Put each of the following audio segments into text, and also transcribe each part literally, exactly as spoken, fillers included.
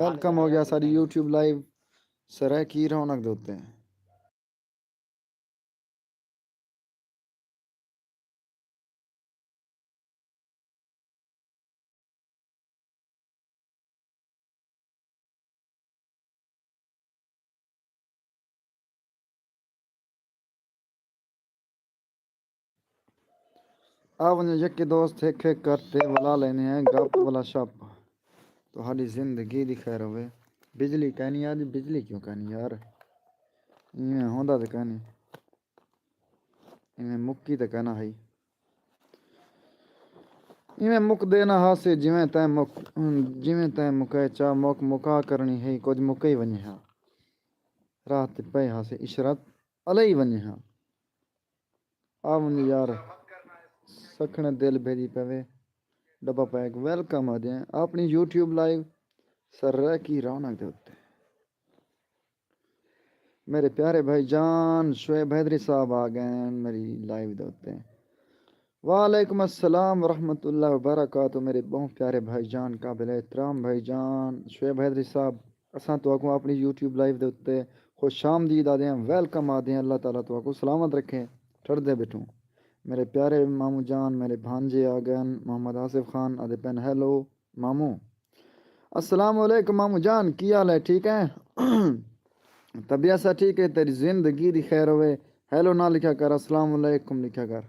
Welcome ہو گیا ساری یوٹیوب لائیو۔ سرائیکی رونق دے اتے۔ آ ونڄو یکے دوست، ہک ہک کر تے ولا لینے ہیں گپ ولا شپ۔ تہاݙی زندگی دی خیر ہووے۔ بجلی کائنی اڄ، بجلی کیوں کائنی یار؟ ایویں ہوندا تے کائنی، ایویں مکی تے کائنا ہئی۔ ایویں مکدے نہ ہاسے، جیویں تیں مک، جیویں تیں مکئے چا مک مکا کرݨی ہئی، کجھ مکئی ونڄے ہا۔ راہ تے پئے ہاسے عشرت الئی ونڄے ہا۔ آ ونڄ یار، سکھݨے دل بھیڄی پوے۔ ڈبہ پیک ویلکم آدھے ہیں اپݨی یوٹیوب لائیو سرائیکی رونق دے اتے۔ میرے پیارے بھائی جان شعیب حیدری صاحب آ ڳئے ہیں میری لائیو دے اتے۔ وعلیکم السلام ورحمۃ اللہ وبرکاتہ۔ میرے ٻہوں پیارے بھائی جان، قابل احترام بھائی جان شعیب حیدری صاحب، اساں تہاکوں اپݨی یوٹیوب لائیو دے اتے خوش آمدید آدھے ہیں، ویلکم آدھے ہیں۔ اللہ تعالیٰ تہاکوں سلامت رکھے۔ ٹھردے ٻیٹھوں۔ میرے پیارے ماموں جان، میرے بھانجے آ ڳئے ہن، محمد آصف خان آدھے پئن، ہیلو ماموں۔ السلام علیکم ماموں جان، کی حال ہے؟ ٹھیک ہے؟ طبیعت سا ٹھیک ہے؟ تیری زندگی دی خیر ہوئے۔ ہیلو نہ لکھیا کر، السلام علیکم لکھیا کر،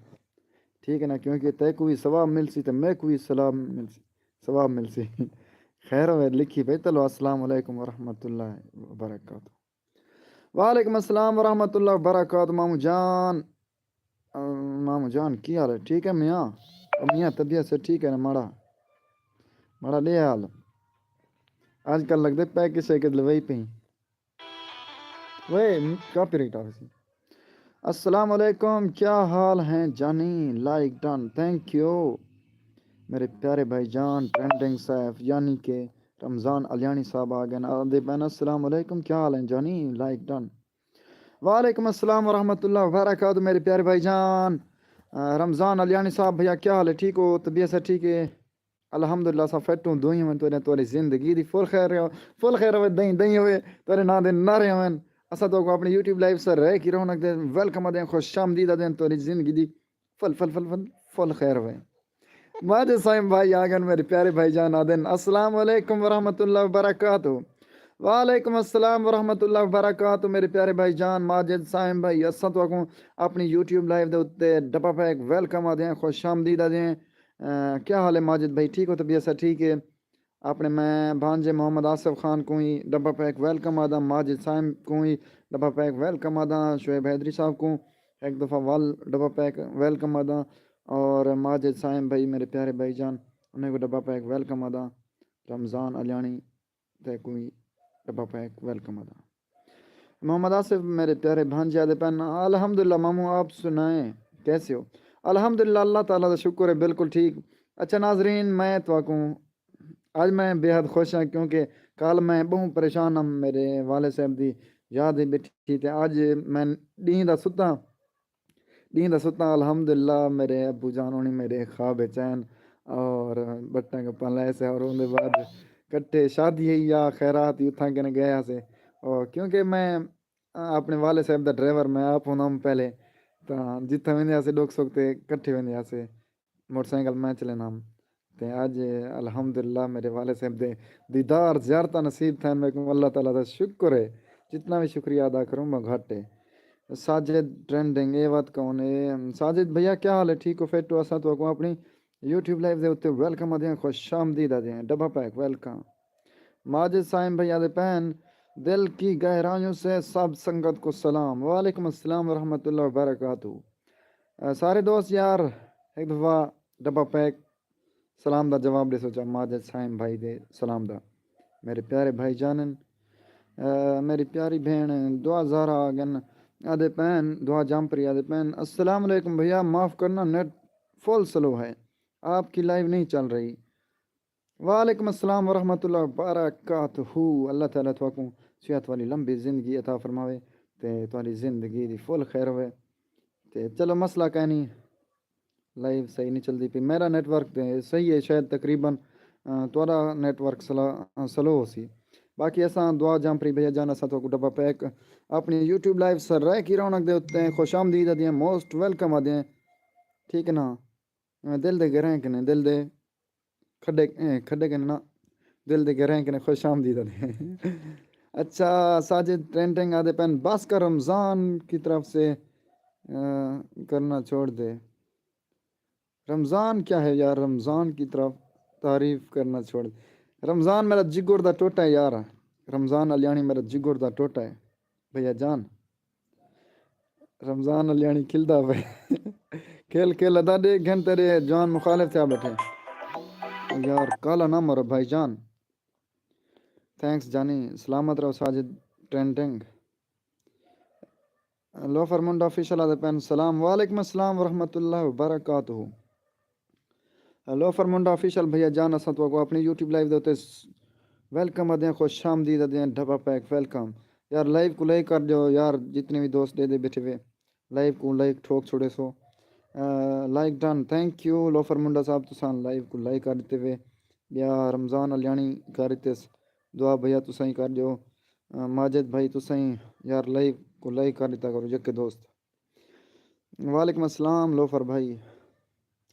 ٹھیک ہے نا؟ کیونکہ تیکوں وی ثواب ملسی تے میکوں وی سلام ملسی، ثواب ملسی۔ خیر ہوئے لکھی پئی، چلو، السلام علیکم ورحمۃ اللہ وبرکاتہ۔ وعلیکم السلام ورحمۃ اللہ وبرکاتہ۔ ماموں جان، آ، ماموں جان، کی حال ہے؟ ٹھیک ہے میاں؟ او میاں، طبیعت سے ٹھیک ہے نا؟ ماڑا، ماڑا ݙے حال۔ اڄ کل لڳدے پیکج شیکج لوائی پئی۔ وے، کاپی رائٹ آوسی۔ السلام علیکم، کیا حال ہیں جانی؟ Like done, thank you. میرے پیارے بھائی جان، ٹرینڈنگ سیف، یعنی کہ رمضان الیانی صاحب آ ڳئے۔ آندے پئن، السلام علیکم، کیا حال ہیں جانی؟ Like done. وعلیکم السلام ورحمۃ اللہ وبرکاتہ۔ میرے پیارے بھائی جان، آ، رمضان الیانی صاحب، بھیا کیا حال ہے؟ ٹھیک ہو؟ طبیعت سے ٹھیک ہے؟ الحمدللہ، اساں فٹ ہوں، دوئیں ہوون، تہاݙے، تہاݙی زندگی دی فل خیر ہووے، فل خیر ہووے، دئیں دئیں ہووے، تہاݙے ناں دے نعرے ہوون۔ اساں تہاکوں اپݨی یوٹیوب لائیو سر رہ کے رونق دے ویلکم آدھے ہیں، خوش آمدید آدھے ہیں، تہاݙی زندگی دی full, full, full, full, full خیر ہووے۔ ماجد سائم بھائی آ ڳئن، میرے پیارے بھائی جان آدھن، السلام علیکم ورحمۃ اللہ وبرکاتہ۔ وعلیکم السلام ورحمۃ اللہ وبرکاتہ۔ میرے پیارے بھائی جان ماجد سائم بھائی، اساں تہاکوں اپݨی یوٹیوب لائیو دے اتے ڈبہ پیک ویلکم آدھے ہیں، خوش آمدید آدھے ہیں۔ آ، کیا حال ہے ماجد بھائی؟ ٹھیک ہو؟ طبیعت سا ٹھیک ہے؟ اپݨے میں بھانجے محمد آصف خان کوں ہی ڈبہ پیک ویلکم آدھاں، ماجد سائم کوں ہی ڈبہ پیک ویلکم آدھاں، شعیب حیدری صاحب کوں ہک دفعہ ول ڈبہ پیک ویلکم آدھاں، اور ماجد سائم بھائی، میرے پیارے بھائی جان، انہیں کوں ڈبہ پیک ویلکم آدھاں، رمضان الیانی تیکوں وی ڈبہ پیک ویلکم آدھاں۔ محمد آصف، میرے پیارے بھانجے آدھے پئن، الحمدللہ ماموں، آپ سنائیں، کیسے ہو؟ الحمدللہ، اللہ تعالیٰ دا شکر ہے، بالکل ٹھیک۔ اچھا ناظرین، میں تہاکوں، اڄ میں بے حد خوش ہاں، کیونکہ کل میں ٻہوں پریشان ہم، میرے والد صاحب دی یاد ہی ٻیٹھی، تے اڄ میں ݙینہہ دا ستاں، ݙینہہ دا ستاں، الحمدللہ، میرے ابو جان ہوݨی میرے خواب اچ آئن، اور بٹاں گپاں لائے سے، اور اوندے بعد کٹھے شادی ہئی یا خیرات ہئی، اتھاں کنے ڳئے ہاسے۔ اور کیونکہ میں اپݨے والد صاحب دا ڈرائیور میں آپ ہوندم پہلے، تاں جتھاں ویندے ہاسے، ݙکھ سکھ تے کٹھے ویندے ہاسے، موٹر سائیکل میں چلیندم۔ تے اڄ الحمدللہ میرے والد صاحب دے دیدار زیارتاں نصیب تھئن، میکوں اللہ تعالیٰ دا شکر ہے، جتنا وی شکریہ ادا کروں میں گھٹ ہے۔ ساجد ٹرینڈنگ، اے وت کون ہے؟ ساجد بھیا کیا حال ہے؟ ٹھیک ہو؟ فٹ ہو؟ اساں تہاکوں اپݨی یوٹیوب لائیو دے اتے ویلکم آدھے ہیں، خوش آمدید آدھے ہیں، ڈبہ پیک ویلکم۔ ماجد سائم بھیا دے پئن، دل کی گہرائیوں سے سب سنگت کو سلام۔ وعلیکم السلام ورحمۃ اللہ وبرکاتہ۔ اے سارے دوست یار، ہک دفعہ ڈبہ پیک سلام دا جواب ݙیسو چا ماجد سائم بھائی دے سلام دا۔ میرے پیارے بھائی جانن، اے، میری پیاری بھیݨ دعا زہرا آ ڳئن، آدھے پئن، دعا جامپری آدھے پئن، السلام علیکم بھیا، معاف کرنا، نیٹ فل سلو ہے، آپ کی لائیو نہیں چل رہی۔ وعلیکم السلام ورحمۃ اللہ وبرکاتہ۔ اللہ تعالیٰ تہاکوں صحت والی لمبی زندگی عطا فرماوے تے تہاݙی زندگی دی فل خیر ہوئے۔ تے چلو، مسئلہ کائنی، لائیو صحیح نہیں چلدی پئی۔ میرا نیٹ ورک تے صحیح ہے، شاید تقریباً، آ، تہاݙا نیٹ ورک سلا-، آ، سلو ہوسی۔ باقی اساں دعا جام پری بھیا جان، اساں تو ڈبا پیک اپنی یوٹیوب لائیو سر رہ کی رونق دے اتنے خوش آمدید آدھے ہیں، موسٹ ویلکم آدھے ہیں۔ ٹھیک ہے نا؟ میں دل دے گھریں کنے، دل دے کھڈے، اے، کھڈے کنے نا، دل دے گھریں کنے خوش آمدید آدھے ہیں۔ اچھا، ساجد ٹرینڈنگ آدھے پین، بس کا رمضان کی طرف سے، آ، کرنا چھوڑ دے۔ رمضان کیا ہے یار، رمضان کی طرف تعریف کرنا چھوڑ دے۔ رمضان میرا جگر دا ٹوٹا ہے یار، رمضان الیانی میرا جگر دا ٹوٹا ہے بھیا جان۔ رمضان الیانی کھلدا پئے۔ کھل کھل ادا ݙے گھن تیݙے جوان مخالف تھیا ٻیٹھے۔ یار کالا نہ مرو بھائی جان۔ تھینکس جانی، سلامت رہو ساجد ٹرینڈنگ۔ لوفر منڈا آفیشل آدھے پین سلام، وعلیکم السلام ورحمۃ اللہ وبرکاتہ۔ لوفر منڈا آفیشل بھیا جان، اساں تہاکوں اپݨی یوٹیوب لائیو دے اتے س-، ویلکم آدھے ہیں، خوش آمدید آدھے ہیں، ڈھبا پیک ویلکم۔ یار لائیو کوں لائک کر ݙیو یار، جتنے وی دوست ݙیہدے ٻیٹھے وے لائیو کوں لائک ٹھوک چھوڑیسو۔ آ، like done, thank you loafer منڈا صاحب، تساں لائیو کوں لائک کر ݙتے وے۔ ٻیا رمضان الیاݨی کر ݙتیس، دعا بھیا تساں ہی کر ݙیو۔ آ، ماجد بھائی تساں ہی یار لائیو کوں لائک کر ݙتا کرو یکے دوست۔ وعلیکم السلام لوفر بھائی،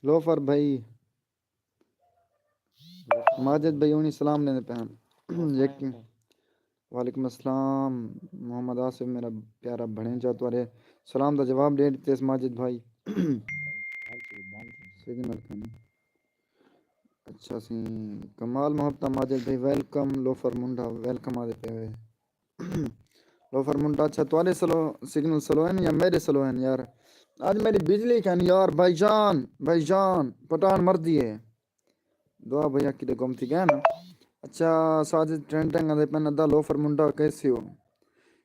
لوفر بھائی۔ ماجد بھائی ہونی سلام ݙیندے پئے ہن۔ یقین۔ وعلیکم السلام محمد آصف، میرا پیارا بھݨیجا، تہاݙے سلام دا جواب ݙے ݙتیس ماجد بھائی۔ سگنل کائنی۔ اچھا سی، کمال محبتاں ماجد بھائی، ویلکم۔ لوفر منڈا ویلکم آدھے پئے ہوئے۔ لوفر منڈا، اچھا تہاݙے سلو، سگنل سلو ہن یا میݙے سلو ہن یار؟ اڄ میݙی بجلی کائنی یار، بھائی جان، بھائی جان، پٹھان مردی ہے۔ دعا بھیا کݙے گم تھی ڳئے نا۔ اچھا، ساجد ٹرینڈنگ آدھے پئے ہن، ادا لوفر منڈا کیسے ہو؟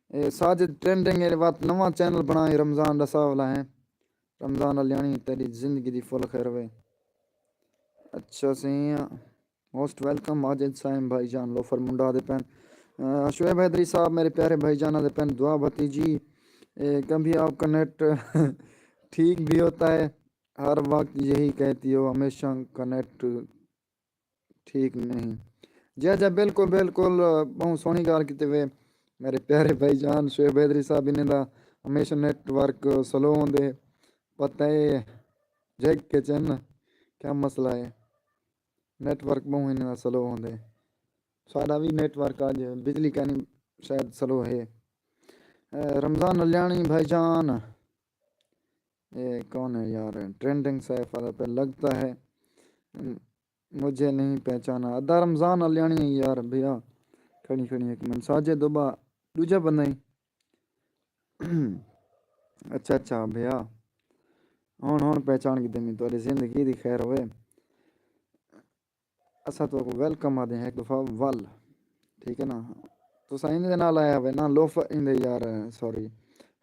اے ساجد ٹرینڈنگ، اے وت نواں چینل بݨائے، رمضان ݙسا والا ہے۔ رمضان الیاݨی تیݙی زندگی دی فل خیر ہوئے۔ اچھا سئیں، موسٹ ویلکم ماجد سائیں بھائی جان، لوفر منڈا آدھے پئے ہن۔ آ، شعیب حیدری صاحب میرے پیارے بھائی جان آدھے پئے ہن، دعا بھتیجی، اے، کبھی آپ کا نیٹ ٹھیک بھی ہوتا ہے، ہر وقت یہی کہتی ہو، ہمیشہ کا نیٹ ٹھیک نہیں۔ جی، جی، بالکل، بالکل، ٻہوں سوہݨی ڳالھ کیتے وے میرے پیارے بھائی جان شعیب حیدری صاحب، انہیں دا ہمیشہ نیٹ ورک سلو ہوندے، پتہ ہے جیک کے چن کیا مسئلہ ہے، نیٹ ورک ٻہوں انہیں دا سلو ہوندے۔ ساݙا وی نیٹ ورک اڄ بجلی کائنی شاید سلو ہے۔ اے، رمضان الیاݨی بھائی جان، اے کون ہے یار؟ ٹرینڈنگ سیف والا پہ لگتا ہے۔ مجھے نہیں پہچانا۔ ادا رمضان الیاݨی ہے یار بھیا۔ کھڑی کھڑی ہک منٹ۔ ساجد دوبا ݙوجھا بندہ ہی۔ اچھا، اچھا بھیا۔ ہݨ، ہݨ پہچان کیتے میں، تہاݙی زندگی دی خیر ہوئے۔ اساں تہاکوں ویلکم آدھے ہیں ہک دفعہ ول۔ ٹھیک ہے نا؟ تساں ایندے نال آیا ہوئے نا، لوف ایندے یار، سوری،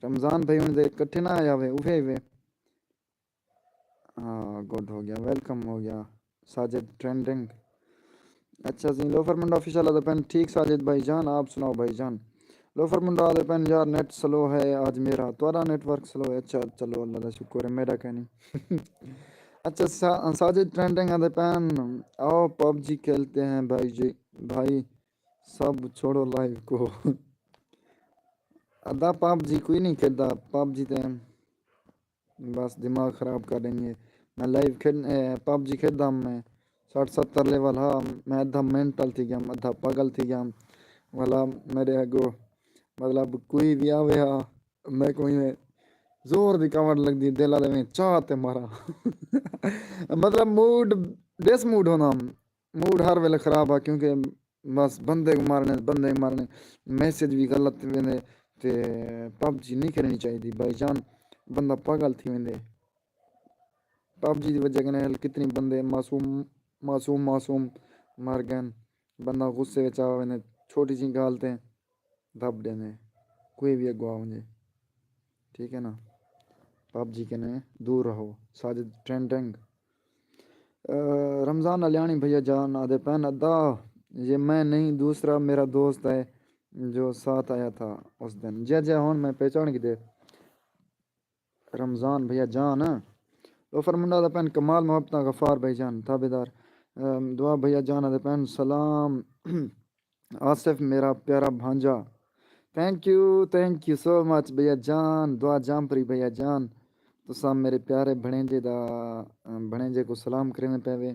رمضان بھائی ہوݨ دے کٹھے نہ آیا ہوئے، اوہے ہوئے۔ ہاں، گڈ ہو گیا، ویلکم ہو گیا۔ ساجد ٹرینڈنگ۔ اچھا جی، لوفر منڈا آفیشل آدھے پئے ہن، ٹھیک ساجد بھائی جان، آپ سناؤ بھائی جان؟ لوفر منڈا آدھے پئے ہن، یار نیٹ سلو ہے آج میرا، تہاݙا نیٹ ورک سلو ہے؟ اچھا، چلو اللہ دا شکر ہے، میݙا کائنی۔ اچھا، سا-، ساجد ٹرینڈنگ آدھے پئے ہن، آؤ پب جی کھیلتے ہیں بھائی جی، بھائی سب چھوڑو لائیو کو۔ ادا پب جی کوئی نہیں کھیلدا، پب جی تے بس دماغ خراب کر ݙیندی ہے۔ میں لائیو کھیݙ، اے، پب جی کھیݙدا ہم میں، سٹھ ستر لیول ہا، میں ادھا مینٹل تھی ڳیام، ادھا پاگل تھی ڳیام۔ والا میݙے اڳوں، مطلب، کوئی وی آوے ہا، میکوں ایویں زور دی کاوڑ لڳدی، دل آدھے میں چاہ تے ماراں۔ مطلب، موڈ، ڈس موڈ ہوندم، موڈ ہر ویلے خراب ہا، کیونکہ بس بندے کوں مارݨے، بندے کوں مارݨے، میسج وی غلط ویندے۔ تے پب جی نہیں کھیݙݨی چاہیدی بھائی جان، بندہ پاگل تھی ویندے۔ پب جی دی وجہ کنے ہل کتنی بندے معصوم، معصوم، معصوم مر ڳئن۔ بندہ غصے وچ آ ویندے، چھوٹی جی ڳالھ تے دھب ݙیندے، کوئی وی اڳوں آ ونڄے۔ ٹھیک ہے نا؟ پب جی کنے دور رہو۔ ساجد ٹرینڈنگ۔ آ، رمضان الیاݨی بھیا جان آدھے پئے ہن، ادا یہ میں نہیں، دوسرا میرا دوست ہے جو ساتھ آیا تھا اس دن۔ جی، جی، ہݨ میں پہچان گھدے۔ رمضان بھیا جان۔ لوفر منڈا آدھے پئے ہن، کمال محبتاں غفار بھائی جان، تابعدار۔ آ، دعا بھیا جان آدھے پئے ہن، سلام۔ آصف میرا پیارا بھانجا، thank you, thank you so much بھیا جان، دعا جام پری بھیا جان۔ تساں میرے پیارے بھنیجے دا، بھنیجے کو سلام کریندے پے وے۔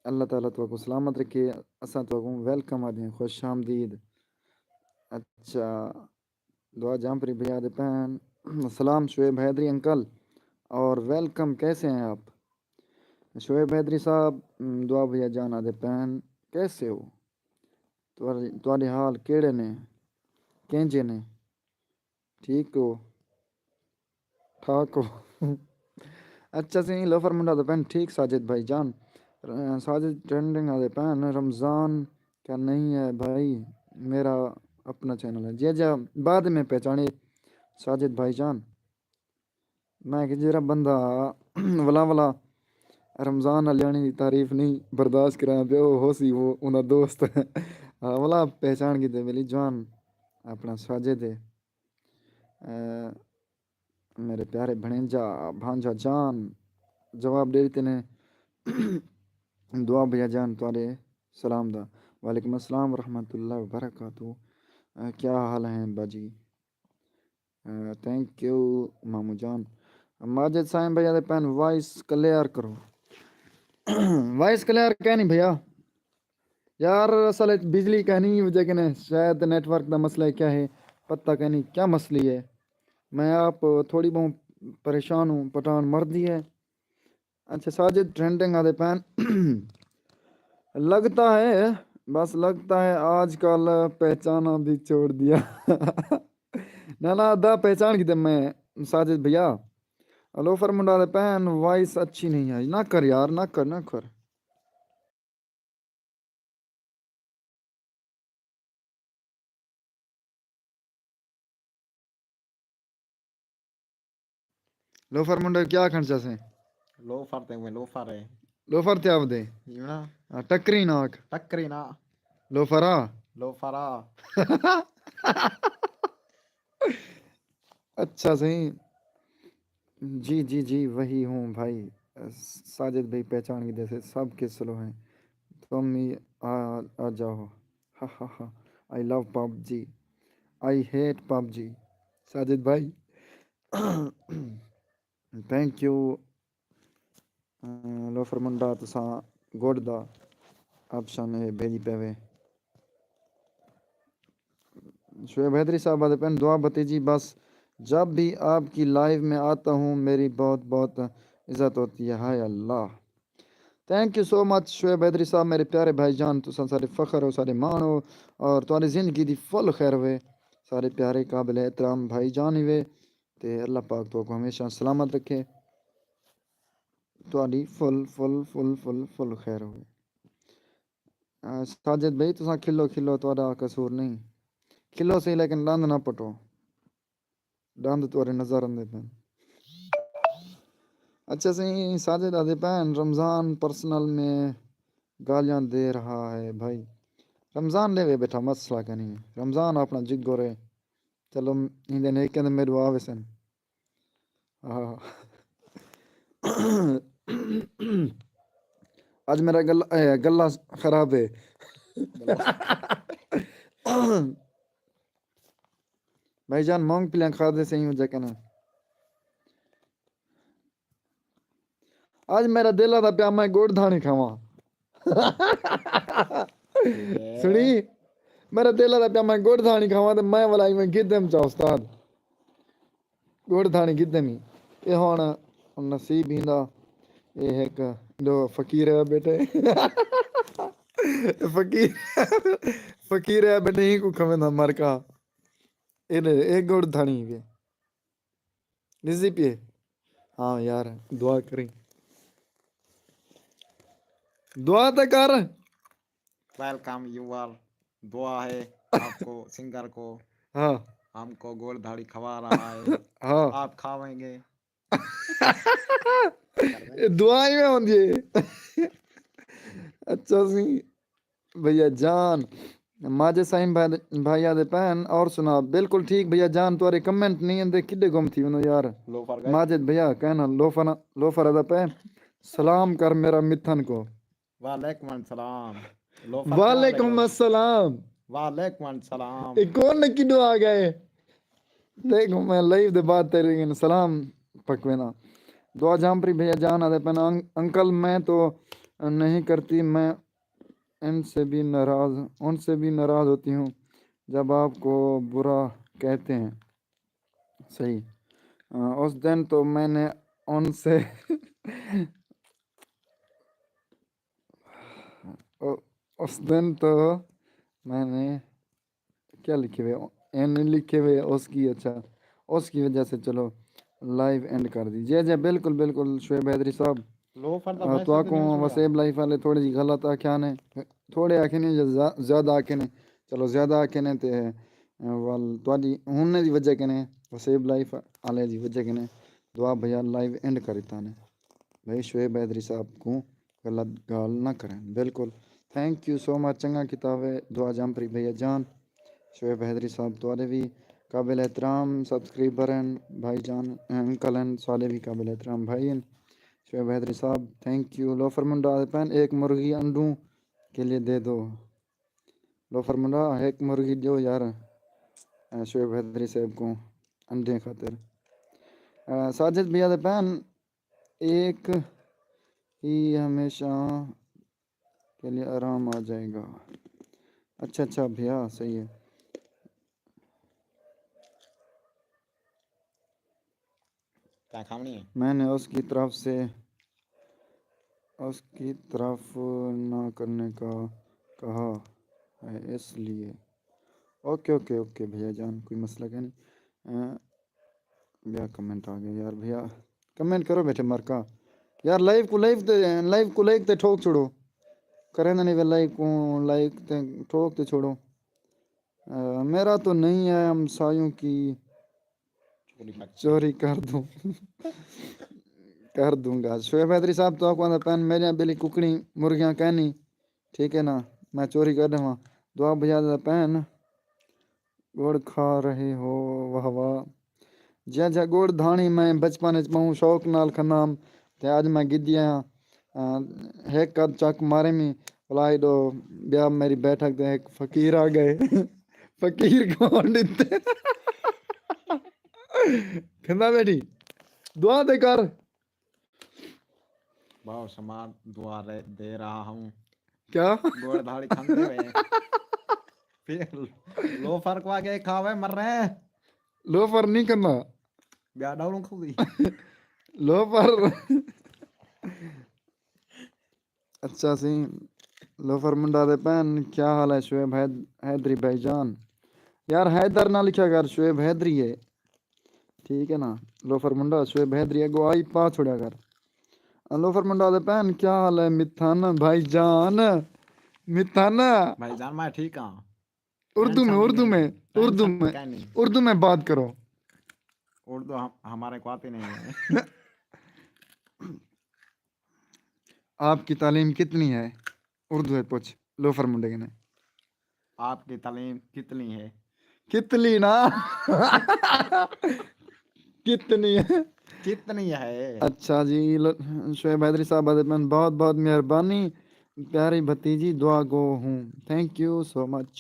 اللہ تعالیٰ تہاکوں سلامت رکھے۔ اساں تہاکوں ویلکم آدھیں، خوش آمدید۔ اچھا، دعا جام پری بھیا دے پین۔ سلام شعیب حیدری انکل اور ویلکم، کیسے ہیں آپ؟ شعیب حیدری صاحب، دعا بھیا جان آدھے پین، کیسے ہو؟ تہاݙے، تہاݙے حال کیڑھے نے؟ کینجے نے؟ ٹھیک ہو؟ ٹھاک ہو؟ اچھا سئیں، لوفر منڈا دا پین ٹھیک ساجد بھائی جان۔ ر-، ساجد ٹرینڈنگ آدھے پین، رمضان کا نہیں ہے بھائی، میرا اپنا چینل ہے۔ جی اچھا، بعد میں پہچانے ساجد بھائی جان۔ میں کہ جیڑھا بندہ ولا ولا رمضان علیانی دی تعریف نہیں برداشت کراں پیا، او ہوسی او اوندا دوست۔ ہاں، ولا پہچان کیتے ملی جوان اپنا ساجد ہے۔ اے، میرے پیارے بھنیجا، بھانجا جان، جواب ݙے ݙتے نے۔ دعا بھیا جان تہاݙے سلام دا۔ وعلیکم السلام ورحمۃ اللہ وبرکاتہ۔ اے، کیا حال ہیں باجی؟ تھینک یو مامو جان۔ ماجد سائیں بھیا دے پین وائس کلیئر کرو۔ وائس کلیئر کینی بھیا؟ یار، اصل وچ بجلی کینی وجہ کنے، شاید نیٹ ورک دا مسئلہ ہے، کیا ہے، پتہ کینی کیا مسئلہ ہے۔ میں آپ تھوڑی بہت پریشان ہوں، پٹھان مردی ہے۔ اچھا، ساجد ٹرینڈنگ آدھے پین۔ لگتا ہے، بس لگتا ہے آج کل پہچانا بھی چھوڑ دیا۔ نہ، نہ، ادا پہچان کیتے میں، ساجد بھیا۔ لوفر منڈا دے پین، وائس اچھی نہیں آئی۔ نہ کر یار، نہ کر، نہ کر۔ لوفر منڈے کیا آکھݨ چاہسیں؟ لوفر تے اوہ لوفر ہے۔ لوفر تے آودے؟ جی نا۔ ہاں، ٹکری نہ آکھ۔ ٹکری نہ۔ لوفرا؟ لوفرا۔ اچھا سئیں۔ جی، جی، جی، وہی ہوں بھائی۔ ساجد بھائی پہچان گھدے سے، سب کے سلو ہیں۔ تم ہی آ، آ جاؤ۔ ہا، ہا، ہا۔ I love PUBG. I hate PUBG. Sajid بھائی۔ Think you. لوفر منڈا تساں گڈ دا آپشن ہے بھیجی پے وے۔ شعیب حیدری صاحب آدھے پن، دعا بھتیجی، بس جب بھی آپ کی لائیو میں آتا ہوں میری بہت بہت عزت ہوتی ہے۔ ہائے اللہ۔ تھینک یو سو مچ شعیب حیدری صاحب، میرے پیارے بھائی جان، تساں سارے فخر ہو، سارے مان ہو، اور تہاݙی زندگی دی فل خیر ہوئے۔ سارے پیارے قابل احترام بھائی جان ہی وے، تے اللہ پاک تہاکوں ہمیشہ سلامت رکھے۔ تہاݙی full full full full full خیر ہوئے۔ آ، ساجد بھائی، تساں کھلو کھلو، تہاݙا قصور نہیں۔ کھلو صحیح، لیکن ݙند نہ پٹو۔ ݙند تہاݙے نظر آندے پئن۔ اچھا سئیں، ساجد آدھے پئن، رمضان پرسنل میں گالیاں دے رہا ہے بھائی۔ رمضان ݙیوے ٻیٹھا، مسئلہ کائنی۔ رمضان اپݨا جگر ہے۔ چلو، ایندے نیکیں دے میݙو آ ویسن۔ ہاں۔ اڄ میرا گل-، اے، گلا خراب ہے۔ بھائی جان، مونگ پھلیاں کھادے سئیں ہو جا کنا۔ اڄ میرا دل آہدا پیا میں گڑ دھاݨی کھاواں۔ سݨی، میرا دل آہدا پیا میں گڑ دھاݨی کھاواں تے میں ولا ایویں گھدم چا استاد۔ گڑ دھاݨی گھدم ہی۔ اے ہݨ نصیب ایندا، اے ہک جو فقیر ہے بیٹے۔ فقیر، فقیر ہے بیٹے، ہی کو کھویندا مرکا۔ اے ݙے، اے گڑ دھاݨی وے۔ ݙسدی پئی ہے؟ ہاں یار، دعا کریں۔ دعا تے کر۔ Welcome you are. دعا ہے آپ کو، سنگر کو۔ ہاں۔ ہم کو گوڑ دھاڑی کھوا رہا ہے۔ ہاں۔ آپ کھاویں گے۔ اے دعا ہی میں ہوندی ہے۔ اچھا سی۔ بھیا جان، ماجد سائیں بھائی، بھائی آدھے پئن، اور سنا؟ بالکل ٹھیک بھیا جان، تہاݙے کمنٹ نہیں آندے، کݙے گم تھی ویندو یار؟ لوفر گئے۔ ماجد بھیا کہنا لوفر، لوفر آدھا پئے، سلام کر میرا متھن کو۔ وعلیکم السلام۔ لوفر کہاں وعلیکم لگا؟ السلام۔ وعلیکم السلام۔ اے کون نے کݙوں آ ڳئے؟ دیکھو، میں لائیو دے بعد تیرے کن سلام پکوینا۔ دعا جام پری بھیا جان آدھے پن، "ان-، انکل، میں تو نہیں کرتی، میں ان سے بھی ناراض، ان سے بھی ناراض ہوتی ہوں جب آپ کو برا کہتے ہیں۔" صحیح۔ آ، اس دن تو میں نے ان سے، او-، اس دن تو میں نے کیا لکھے ہوئے؟ این نہیں لکھے ہوئے، اس کی، اچھا، اس کی وجہ سے۔ چلو، لائیو اینڈ کر دی۔ جی، جی، بالکل، بالکل، شعیب حیدری صاحب۔ لو فرد آ، تہاکوں وسیب لائف والے تھوڑی جی غلط آکھیا نے، تھوڑے آکھے نے یا زا-، زیادہ آکھے نے۔ چلو، زیادہ آکھے نے تے، آ، ول تہاݙی ہݨ دی وجہ کنے وسیب لائف والے دی وجہ کنے دعا بھیا لائیو اینڈ کر ݙتا نے۔ بھائی شعیب حیدری صاحب کوں غلط ڳالھ نہ کریں۔ بالکل، تھینک یو سو مچ، چنڳا کیتا ہوئے دعا جام پری بھیا جان۔ شعیب حیدری صاحب تہاݙے وی قابل احترام سبسکرائبر ہیں بھائی جان، انکل ہیں، سارے وی قابل احترام بھائی ہیں۔ شعیب حیدری صاحب، تھینک یو۔ لوفر منڈا آدھے پن، "ایک مرغی انڈوں کے لیے دے دو۔" لوفر منڈا، ہک مرغی ݙیو یار، اے شعیب حیدری صاحب کوں انڈے خاطر۔ اے ساجد بھیا آدھے پن، "ایک ہی ہمیشہ کے لیے آرام آ جائے گا۔" اچھا، اچھا بھیا، صحیح ہے۔ کیا کھاونی ہے؟ میں نے اس کی طرف سے، اس کی طرف نہ کرنے کا کہا ہے، اس لیے۔ اوکے، اوکے، اوکے بھیا جان، کوئی مسئلہ کائنی۔ اے، ٻیا کمنٹ آ ڳیا یار، بھیا کمنٹ کرو بیٹھے مرکا۔ یار لائیو کوں لائیو تے، لائیو کوں لائک تے ٹھوک چھوڑو۔ کریں نہیں وے لائیو کوں لائک تے ٹھوک تے چھوڑو۔ آ، میرا تو نہیں ہے ہمسایوں کی چوری کر دوں۔ کر دوں گا۔ شعیب حیدری صاحب تو آکھو آندا پن، "میریاں ٻلی ککڑیں مرغیاں کائنی، ٹھیک ہے نا، میں چوری کر ݙیواں۔" دعا بھیا آدھا پن، "گڑ کھا رہے ہو، واہ واہ۔" جیاں جیاں گڑ دھاݨی میں بچپن اچ ٻہوں شوق نال کھندام تے اڄ میں گھدی آیاں۔ آ، ہک ادھ چک مارے می، ولا ایݙو ٻیا میری بیٹھک تے ہک فقیر آ ڳئے۔ فقیر کون ݙتے؟ کھندا بیٹھی۔ دعا تے کر۔ بہت سماعت دعا رہ-، دے رہا ہوں۔ کیا؟ گوڑ دھاڑی کھاندے ہوئے۔ پھر لوفر کو آگے کھاوے مر رہے ہیں۔ لوفر نہیں کرنا۔ بیا ڈاؤن کھوی۔ لوفر۔ اچھا سی، لوفر منڈا دے پہن، کیا حال ہے شعیب حید-، حیدری بھائی جان؟ یار حیدر نہ لکھیا کر، شعیب حیدری ہے۔ ٹھیک ہے نا؟ لوفر منڈا، شعیب حیدری اگو آئی پا چھوڑیا کر۔ آ، لوفر منڈا دے پہن، کیا حال ہے متھن بھائی جان؟ متھن۔ بھائی جان، میں ٹھیک ہاں۔ اردو میں، اردو میں، اردو میں، اردو میں بات کرو۔ اردو ہم-، ہمارے کو آتی نہیں ہے۔ آپ کی تعلیم کتنی ہے؟ اردو ہے پوچھ، لوفر منڈے کنے۔ آپ کی تعلیم کتنی ہے؟ کتنی نا؟ کتنی ہے؟ کتنی ہے؟ اچھا جی، لو-، شعیب حیدری صاحب آدھے پن، بہت بہت مہربانی پیاری بھتیجی، دعا گو ہوں۔ Thank you so much۔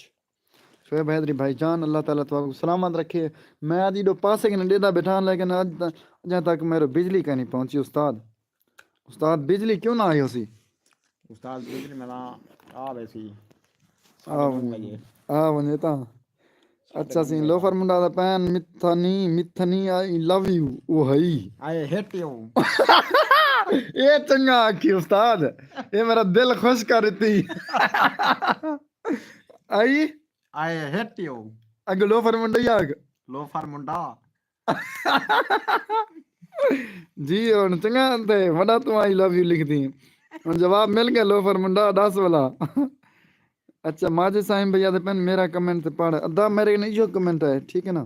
Shoaib Haideri بھائی جان، اللہ تعالیٰ تہاکوں سلامت رکھے۔ میں آدھی ݙو پاسے کنے ݙیہدا بیٹھا، لیکن اڄ تا-، اڄاں تک میرے بجلی کائنی پہنچی استاد۔ استاد بجلی کیوں نہ آئی ہوسی؟ استاد بجلی میں آ ویسی۔ آ ونڄے، آ ونڄے تاں۔ اچھا سی، لوفر منڈا دا پہن متھنی، متھنی I love you، او ہئی۔ I hate you۔ اے چنگا آکھی استاد، اے میرا دل خوش کر ݙتی۔ آئی؟ I hate you۔ اڳوں لوفر منڈا ہی آکھ۔ لوفر منڈا۔ جی، ہݨ چنڳا تے وݙا توں I love you لکھدی۔ ہݨ جواب مل ڳیا لوفر منڈا، ݙس ولا۔ اچھا، ماجد سائیں بھیا دے پن میرا کمنٹ تے پڑھ۔ ادا میرے کنے ایہو کمنٹ ہے، ٹھیک ہے نا؟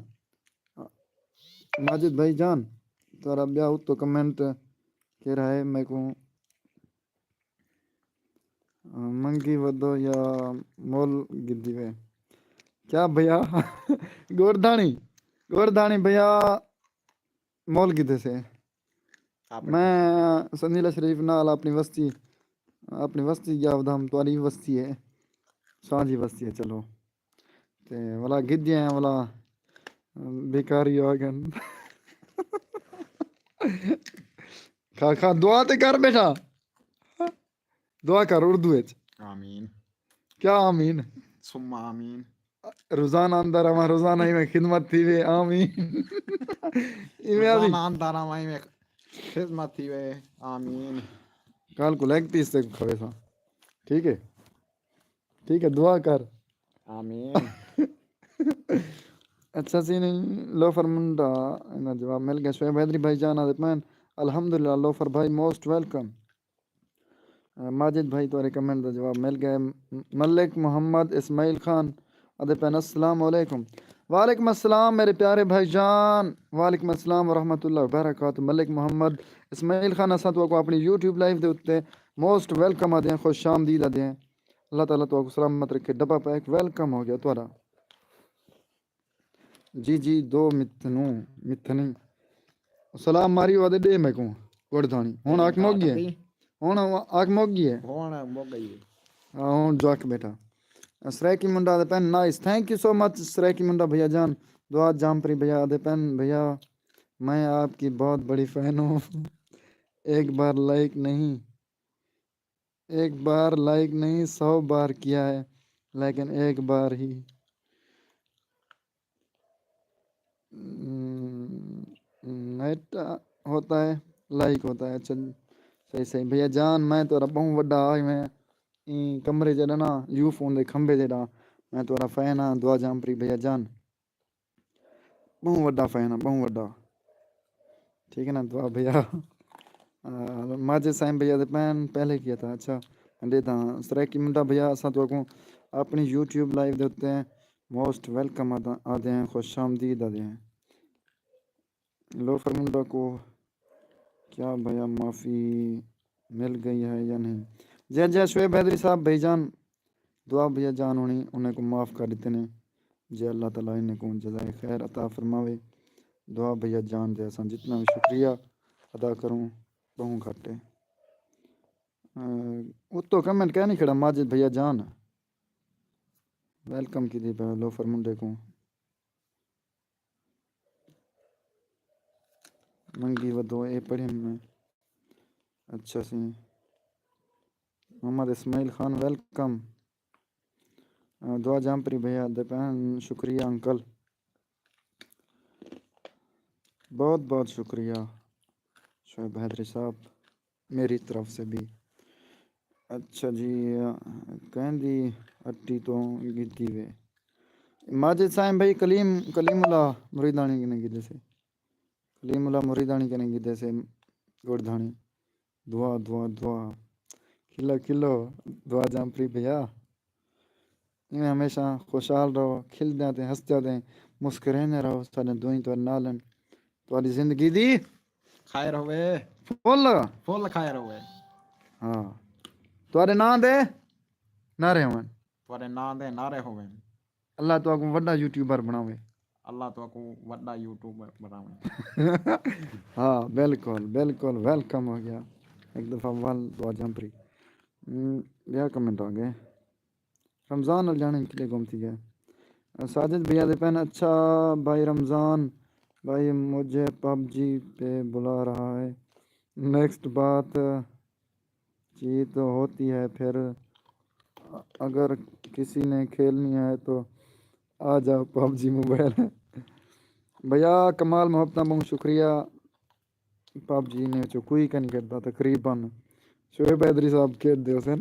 ماجد بھائی جان، تہاݙا ٻیا اتوں کمنٹ کیڑھا ہے میکوں منگی ودو یا مول گھدی وے؟ کیا بھیا؟ گوڑ دھاݨی، گوڑ دھاݨی بھیا مول گھدے سے۔ میں سنیلا شریف نال اپݨی وستی، اپݨی وستی ڳیا ودھم، تہاݙی وستی ہے، سانجھی وستی ہے، چلو۔ تے ولا گدیاں ولا بھکاری آ گن۔ کھا کھا دعا تے کر بیٹھا۔ دعا کر اردو وچ۔ آمین۔ کیا آمین؟ ثم آمین۔ روزانہ آندا رہواں، روزانہ ایویں خدمت تھیوے، آمین۔ ایویں آوی۔ روزانہ آندا رہواں، ایویں خدمت تھیوے، آمین۔ کل کو لیگ پیس تے کھوے ساں۔ ٹھیک ہے؟ ٹھیک ہے، دعا کر۔ آمین۔ اچھا سی نہیں، لوفر منڈا، انہاں جواب مل گیا۔ شعیب حیدری بھائی جان آدھے پین، الحمدللہ لوفر بھائی، موسٹ ویلکم۔ ماجد بھائی، تہاݙے کمنٹ دا جواب مل ڳئے۔ ملک محمد اسماعیل خان آدھے پئن، السلام علیکم۔ وعلیکم السلام میرے پیارے بھائی جان، وعلیکم السلام ورحمۃ اللہ وبرکاتہ۔ ملک محمد اسماعیل خان، اساں تہاکوں اپݨی یوٹیوب لائیو دے اُتے موسٹ ویلکم آدھے ہیں، خوش آمدید آدھے ہیں۔ اللہ تعالیٰ تہاکوں سلامت رکھے۔ ڈبہ پیک ویلکم ہو گیا تہاݙا۔ جی جی، دو متھنوں، متھنی۔ سلام ماری ودے ݙے میکوں، گڑ دھاݨی۔ ہݨ آکھ مک ڳئی ہے۔ ہݨ آکھ مک ڳئی ہے۔ ہݨ مک ڳئی ہے۔ ہاں، ہݨ جاک بیٹا۔ سرائیکی منڈا آدھے پئن، نائس، تھینک یو سو مچ سرائیکی منڈا بھیا جان۔ دعا جامپری بھیا آدھے پئن، بھیا میں آپ کی بہت بڑی فین ہوں۔ ایک بار لائک نہیں، ایک بار لائک نہیں، سو بار کیا ہے، لیکن ایک بار ہی۔ ہم، نیٹ ہوتا ہے، لائک ہوتا ہے۔ اچھا، صحیح، صحیح۔ بھیا جان، میں تہاݙا ٻہوں وݙا، آ میں ایں کمرے جیڑھا نا، یو فون دے کھمبے جیڑھا، میں تہاݙا فین ہاں، دعا جامپری بھیا جان۔ ٻہوں وݙا فین ہاں، ٻہوں وݙا۔ ٹھیک ہے نا، دعا بھیا۔ آ، ماجد سائیں بھیا دے پین پہلے کیا تھا۔ اچھا، ݙے تاں سرائیکی منڈا بھیا، اساں تہاکوں اپݨی یوٹیوب لائیو دے اُتے موسٹ ویلکم آدھا، آدھے ہیں، خوش آمدید آدھے ہیں۔ لوفر منڈا کو کیا بھیا معافی مل گئی ہے یا نہیں؟ جی جی، شعیب حیدری صاحب، بھائی جان، دعا بھیا جان ہونی، انہیں کو معاف کر دیتے نے۔ جی اللہ تعالیٰ انہیں کو جزائے خیر عطا فرماوے۔ دعا بھیا جان دے اساں جتنا بھی شکریہ ادا کروں، ٻہوں گھٹ ہے۔ اہ، اتو کمنٹ کہہ نہیں کھڑا ماجد بھیا جان۔ ویلکم کیتی پئے لوفر منڈے کو۔ منگی ودو، اے پڑھن میں۔ اچھا سی۔ محمد اسماعیل خان، ویلکم۔ آ، دعا جامپری بھیا دے پین، شکریہ انکل۔ بہت بہت شکریہ شعیب حیدری صاحب، میری طرف سے بھی۔ اچھا جی، کہیں دی اٹی تو گھدی وے۔ ماجد سائیں بھائی، کلیم، کلیم اللہ مریدانی کنے گھدے سے۔ کلیم اللہ مریدانی کنے گھدے سے گڑ دھانی۔ دعا، دعا، دعا۔ کھلو، کھلو، دعا جامپری بھیا۔ ایویں ہمیشہ خوشحال رہو، کھلدیاں تے ہسدیاں تے مسکریندے رہو، ساݙے دوئیں تہاݙے نال ہن۔ تہاݙی زندگی دی خیر ہووے۔ فل۔ فل خیر ہووے۔ ہاں۔ تہاݙے ناں دے نعرے ہوون۔ تہاݙے ناں دے نعرے ہوون۔ اللہ تہاکوں وݙا یوٹیوبر بݨاوے۔ اللہ تہاکوں وݙا یوٹیوبر بݨاوے۔ ہاں، بالکل، بالکل، ویلکم ہو گیا۔ ہک دفعہ ول دعا جامپری۔ ہم، ٻیا کمنٹ آ ڳئے۔ رمضان الجانی کݙے گم تھی ڳئے۔ ساجد بھیا دے پین، اچھا بھائی رمضان بھائی، مجھے پب جی پہ بلا رہا ہے۔ نیکسٹ بات چیت ہوتی ہے، پھر اگر کسی نے کھیلنی ہے تو آ جاؤ، پب جی موبائل ہے۔ بھیا کمال محبتاں، بہت شکریہ۔ پب جی نے چوں کوئی کن کھیݙدا تقریباً۔ شعیب حیدری صاحب کھیݙدے ہوسن۔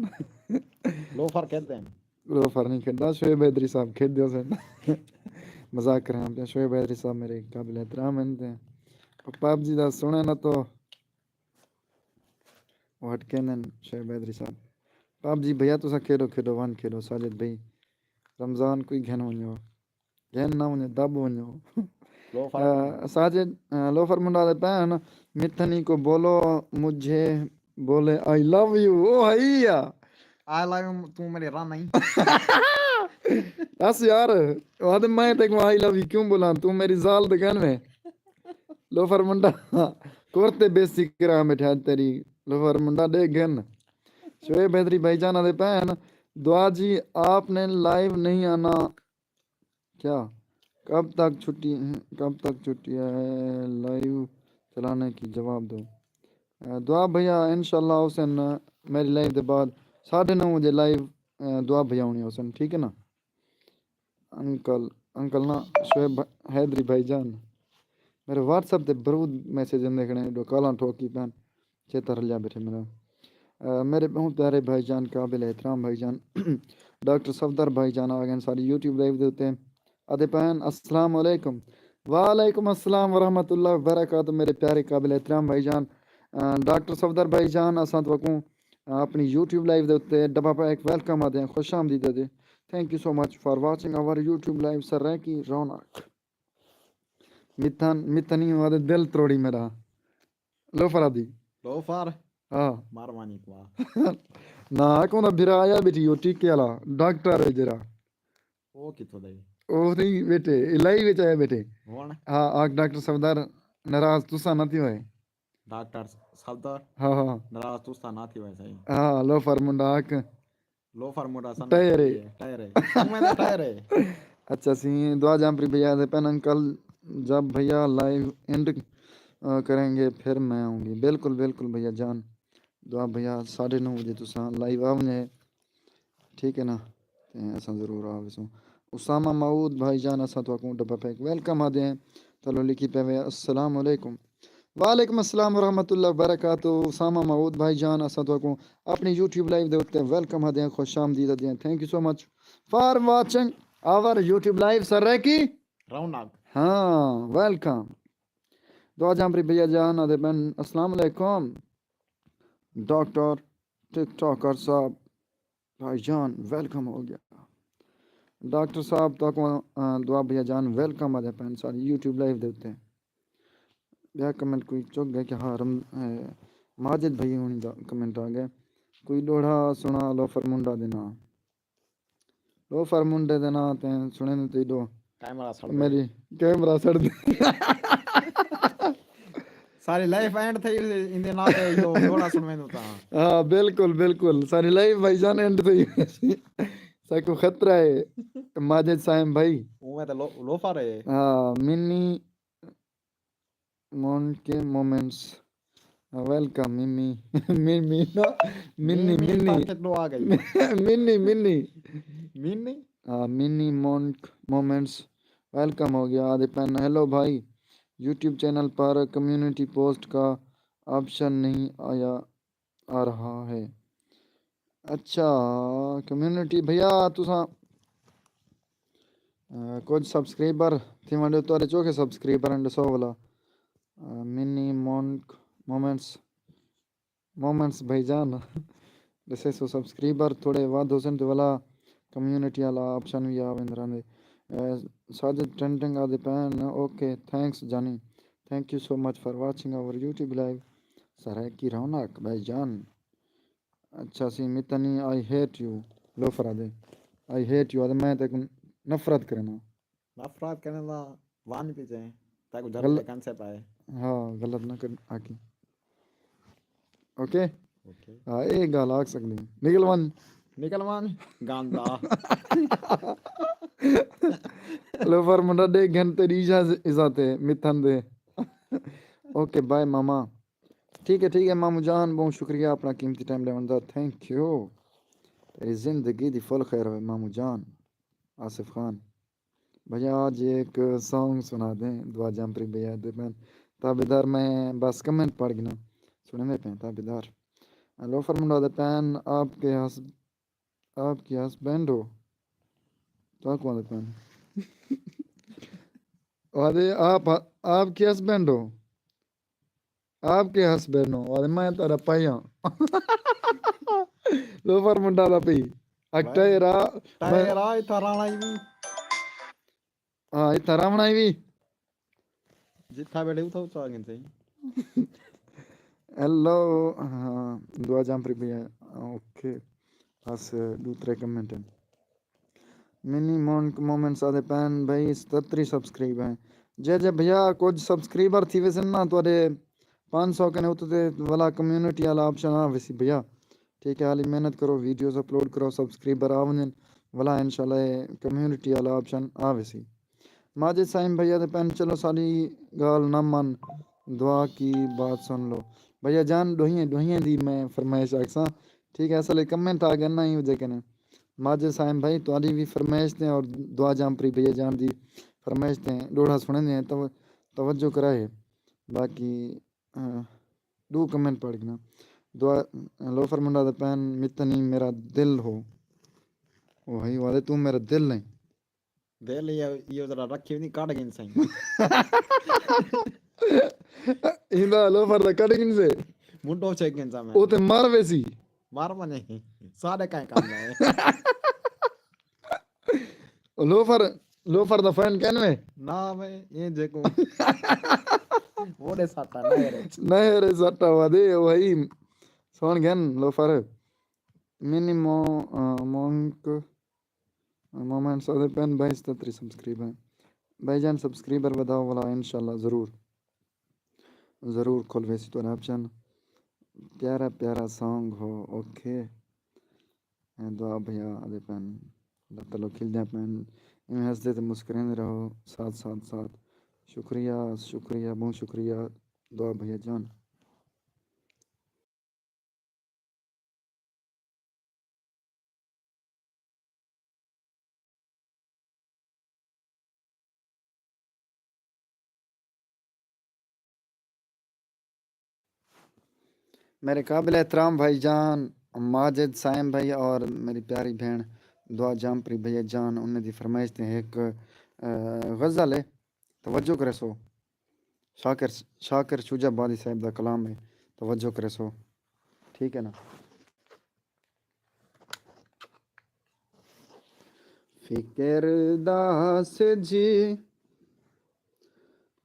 لوفر کھیݙدے ہن۔ لوفر نہیں کھیݙدا، شعیب حیدری صاحب کھیݙدے ہوسن۔ مذاق کرینداں پیاں، شعیب حیدری صاحب میرے قابل احترام ہن تے پب جی دا سݨے نہ تو او ہٹ کیندن شعیب حیدری صاحب۔ پب جی بھیا تساں کھیݙو، کھیݙو، ون کھیݙو، ساجد بھائی۔ رمضان کوئی گھن ونڄو۔ گھن نہ ونڄو، دٻ ونڄو۔ لوفر۔ آ، ساجد، آ، لوفر منڈا دے پین، متھنی کو بولو، مجھے بولے، آئی لو یو۔ او ہئی آ۔ آئی لو یو، توں میݙے رن آئیں۔ بس یار، او آدھے میں تیکوں آئی لو یو کیوں بولاں؟ توں میݙی ذال دے گھن میں۔ لوفر منڈا، کور تے بے ذکر آ بیٹھا تیری۔ لوفر منڈا ݙے گھن۔ شعیب حیدری بھائی جان آدھے پین، دعا جی آپ نے لائیو نہیں آنا۔ کیا؟ کب تک چھٹی، کب تک چھٹی ہے؟ لائیو چلانے کی جواب دو۔ دعا بھیا، انشاءاللہ حسین، میری لائیو دے بعد ساڑھے نو بجے لائیو۔ دعا بھیا ہونی حسین، ٹھیک ہے نا؟ انکل، انکل نا، شعیب حیدری بھائی جان، میرے واٹس ایپ تے برود میسج اندے کھڑے ہیں، جو کالاں ٹھوکی پین، چیتا رلیا بیٹھے میرا۔ میرے بہت پیارے بھائی جان، قابل احترام بھائی جان، ڈاکٹر صفدر بھائی جان آ گئے ساری یوٹیوب لائیو دے اتے۔ آدھے پین، السلام علیکم۔ وعلیکم السلام ورحمۃ اللہ وبرکاتہ۔ میرے پیارے قابل احترام بھائی جان، ڈاکٹر صفدر بھائی جان، اساں تو کو اپنی یوٹیوب لائیو دے اتے ڈبا پا ایک ویلکم آدھے ہیں، خوش آمدید آدھے۔ Thank you so much for watching our YouTube live Saraiki رونق۔ متھن، متھنی آدھے دل تروڑی میرا۔ لوفر آدھی۔ لوفر؟ ہاں۔ مار وانی کوا۔ نہ، کون بھرا آیا بیٹھی، وہ ٹیکے والا ڈاکٹر ہے جرا۔ وہ کتھوں دے؟ وہ نہیں بیٹے، الائی وچ آیا بیٹے۔ ہن؟ ہاں، آگ ڈاکٹر صفدر ناراض تسا نہ تھی ہوئے۔ ڈاکٹر صفدر؟ ہاں، ہاں۔ ناراض تسا نہ تھی ہوئے سائیں۔ ہاں، لوفر منڈا آگ۔ لوفر موٹا سن ٹائر ہے۔ ٹائر ہے۔ میں تو ٹائر ہے۔ اچھا سی، دعا جام پری بھیا دے پین انکل، جب بھیا لائیو اینڈ کریں گے پھر میں آؤں گی۔ بالکل بالکل بھیا جان، دعا بھیا ساڑھے نو بجے تساں لائیو آ ونجے، ٹھیک ہے نا؟ تے اساں ضرور آ ویسوں۔ اسامہ معود بھائی جان، اساں تہاکوں ڈبہ پیک ویلکم آدھے ہیں۔ تلو لکھی پے وے، السلام علیکم۔ وعلیکم السلام ورحمۃ اللہ وبرکاتہ۔ اسامہ معود بھائی جان، اساں تہاکوں اپنی یوٹیوب لائیو دے اتے ویلکم آدھے ہیں، خوش آمدید آدھے ہیں۔ Thank you so much for watching our YouTube live Saraiki رونق۔ ہاں، ویلکم۔ دعا جام پری بھیا جان آدھے پین، السلام علیکم ڈاکٹر ٹک ٹاکر صاحب۔ بھائی جان، ویلکم ہو گیا۔ ڈاکٹر صاحب، تہاکوں، آ، دعا بھیا جان، ویلکم آدھے پین ساݙی یوٹیوب لائیو دے اتے۔ ٻیا کمنٹ کوئی چک ڳئے کہ ہاں، رم-، اے، ماجد بھائی ہوݨی دا کمنٹ آ ڳئے۔ کوئی ݙوہڑا سݨا لوفر منڈا دے ناں۔ لوفر منڈے دے ناں تے سݨیندے تے ݙو۔ کیمرہ سڑ ڳئے۔ میری کیمرہ سڑ ڳئے۔ ساری لائف اینڈ تھئی ایندے نال تے جو ݙوہڑا سݨویندوں تاں۔ ہاں، بالکل، بالکل۔ ساری لائف بھائی جان اینڈ تھئی۔ ساکوں خطرہ ہے ماجد صاحب بھائی۔ اوویں تے لو-، لوفر ہے۔ ہاں، منی مونکے مومنٹس۔ Welcome, mummy. ممی، نا، منی، منی، منی۔ پاکٹ ݙو آ ڳئی۔ منی، منی۔ منی؟ ہاں، منی مونک مومنٹس۔ ویلکم ہو گیا۔ آدھے پین، ہیلو بھائی، یوٹیوب چینل پر کمیونٹی پوسٹ کا آپشن نہیں آیا، آ رہا ہے۔ اچھا، کمیونٹی بھیا، تساں، آ، کجھ سبسکرائبر تھی ونڈے، تہاݙے چوکھے سبسکرائبر ہن، ݙسو ولا۔ آ، منی مونک مومنٹس، مومنٹس بھائی جان، ݙسے سو سبسکرائبر تھوڑے ودھ ہوسن تے ولا کمیونٹی والا آپشن وی آ ویندے رہندے۔ اے، ساجد ٹرینڈنگ آدھے پین، اوکے، تھینکس جانی۔ Thank you so much for watching our YouTube live Saraiki Raunaq بھائی جان۔ اچھا سی، متنی، آئی ہیٹ یو، لوفر آدھے۔ آئی ہیٹ یو آدھے، میں تیکوں نفرت کرینداں۔ نفرت کرݨ دا ونڄ پچھے، تیکوں جھل غل-، تے کن سے پائے۔ ہاں، غلط نہ کر آکھی۔ اوکے؟ اوکے۔ ہاں، اے ڳالھ آکھ سڳدی۔ نکل ونڄ۔ نکل ونڄ، گندا۔ لوفر منڈا ݙے گھنٹے دی اجازت ہے، متھن دے۔ اوکے، بائے ماما۔ ٹھیک ہے، ٹھیک ہے مامو جان، بہت شکریہ اپنا قیمتی ٹائم لیوݨ دا۔ Think U. تیری زندگی دی فل خیر ہوئے مامو جان۔ آصف خان۔ بھیا، آج ایک سانگ سنا دیں، دعا جام پری بھیا دے پین۔ تابعدار، میں بس کمنٹ پڑھ گنا۔ سݨیندے پئے تابعدار۔ لوفر منڈا دے پین، آپ کے ہس-، آپ کے ہسبینڈ ہو؟ تہاکوں آدھے پین۔ آدھے آپ، آپ کے ہسبینڈ ہو؟ آپ کے ہسبینڈ ہو؟ آدھے میں تیݙا پائی ہاں۔ لوفر منڈا دا پئی۔ اک بھائی، ٹائر آ، ٹائر میں آ، اتھاں راوݨا ہی وی۔ ہاں، اتھاں راوݨا ہی وی۔ جتھاں ٻیٹھے اتھاں اتھاں آ ڳئے سئیں۔ ہیلو، ہاں، دعا جام پری بھیا۔ اوکے۔ بس ݙو ترے کمنٹ ہن۔ منی مونک مومنٹس آدھے پین بھائی ستتری سبسکرائب ہیں۔ جے جے بھیا کجھ سبسکرائبر تھی ویسن نا، تہاݙے پنج سو کنے اتے تے ولا کمیونٹی والا آپشن آ ویسی بھیا۔ ٹھیک ہے، حالی محنت کرو، ویڈیوز اپلوڈ کرو، سبسکرائبر آ ونڄن۔ ولا انشاءاللہ اے کمیونٹی والا آپشن آ ویسی۔ ماجد سائیں بھیا دے پین، چلو ساݙی ڳالھ نہ من، دعا کی بات سن لو۔ بھیا جان، ݙوہیں ݙوہیں دی میں فرمائش آکھساں، ٹھیک ہے، اصل کمنٹ آ ڳئے نا، ایں وجہ کنے۔ ماجد سائیں بھائی، تہاݙی وی فرمائش تے اور دعا جام پری بھیا جان دی فرمائش تے ݙوہڑا سݨیندے ہیں، تو توجہ کرائے۔ باقی آ، ݙو کمنٹ پڑھ گھناں۔ دعا، لوفر منڈا دے پین، متنی میرا دل ہو۔ او ہئی وعدے، توں میرا دل ہیں۔ دل ایہو، ایہو ذرا رکھی ونڄ، کٹ گھن سائیں۔ ایندا لوفر دا کٹ گھن سے۔ منڈو چیک گھن سا میں۔ او تے مر ویسی۔ مر ونڄے۔ ساݙے کائیں کم نہ ہے۔ او لوفر، لوفر دا فین کین وے؟ نہ میں، اے جیکوں۔ او ݙے ساٹا نہ رے۔ نہ رے ساٹا وعدے، او ہئی۔ سوہݨ گھن لوفر۔ منی مو-، آ، مونک، مومنٹ سادے پین بھائی ستتری سبسکرائبر۔ بھائی جان سبسکرائبر ودھاؤ ولا انشاءاللہ ضرور۔ ضرور کھل ویسی تہاݙا آپشن۔ پیارا پیارا سانگ ہو، اوکے۔ اے دعا بھیا آدے پین۔ اللہ تعالیٰ کھلدیاں پین۔ ایویں ہسدے تے مسکریندے رہو۔ ساتھ، ساتھ، ساتھ۔ شکریہ، شکریہ، بہت شکریہ۔ دعا بھیا جان۔ میرے قابل احترام بھائی جان ماجد سائم بھائی اور میری پیاری بھیݨ دعا جامپری بھیا جان، انہیں دی فرمائش تے ہک، آ، غزل ہے، توجہ کریسو۔ شاکر، شاکر شجاع آبادی صاحب دا کلام ہے، توجہ کریسو۔ ٹھیک ہے نا؟ فکر دا سجھ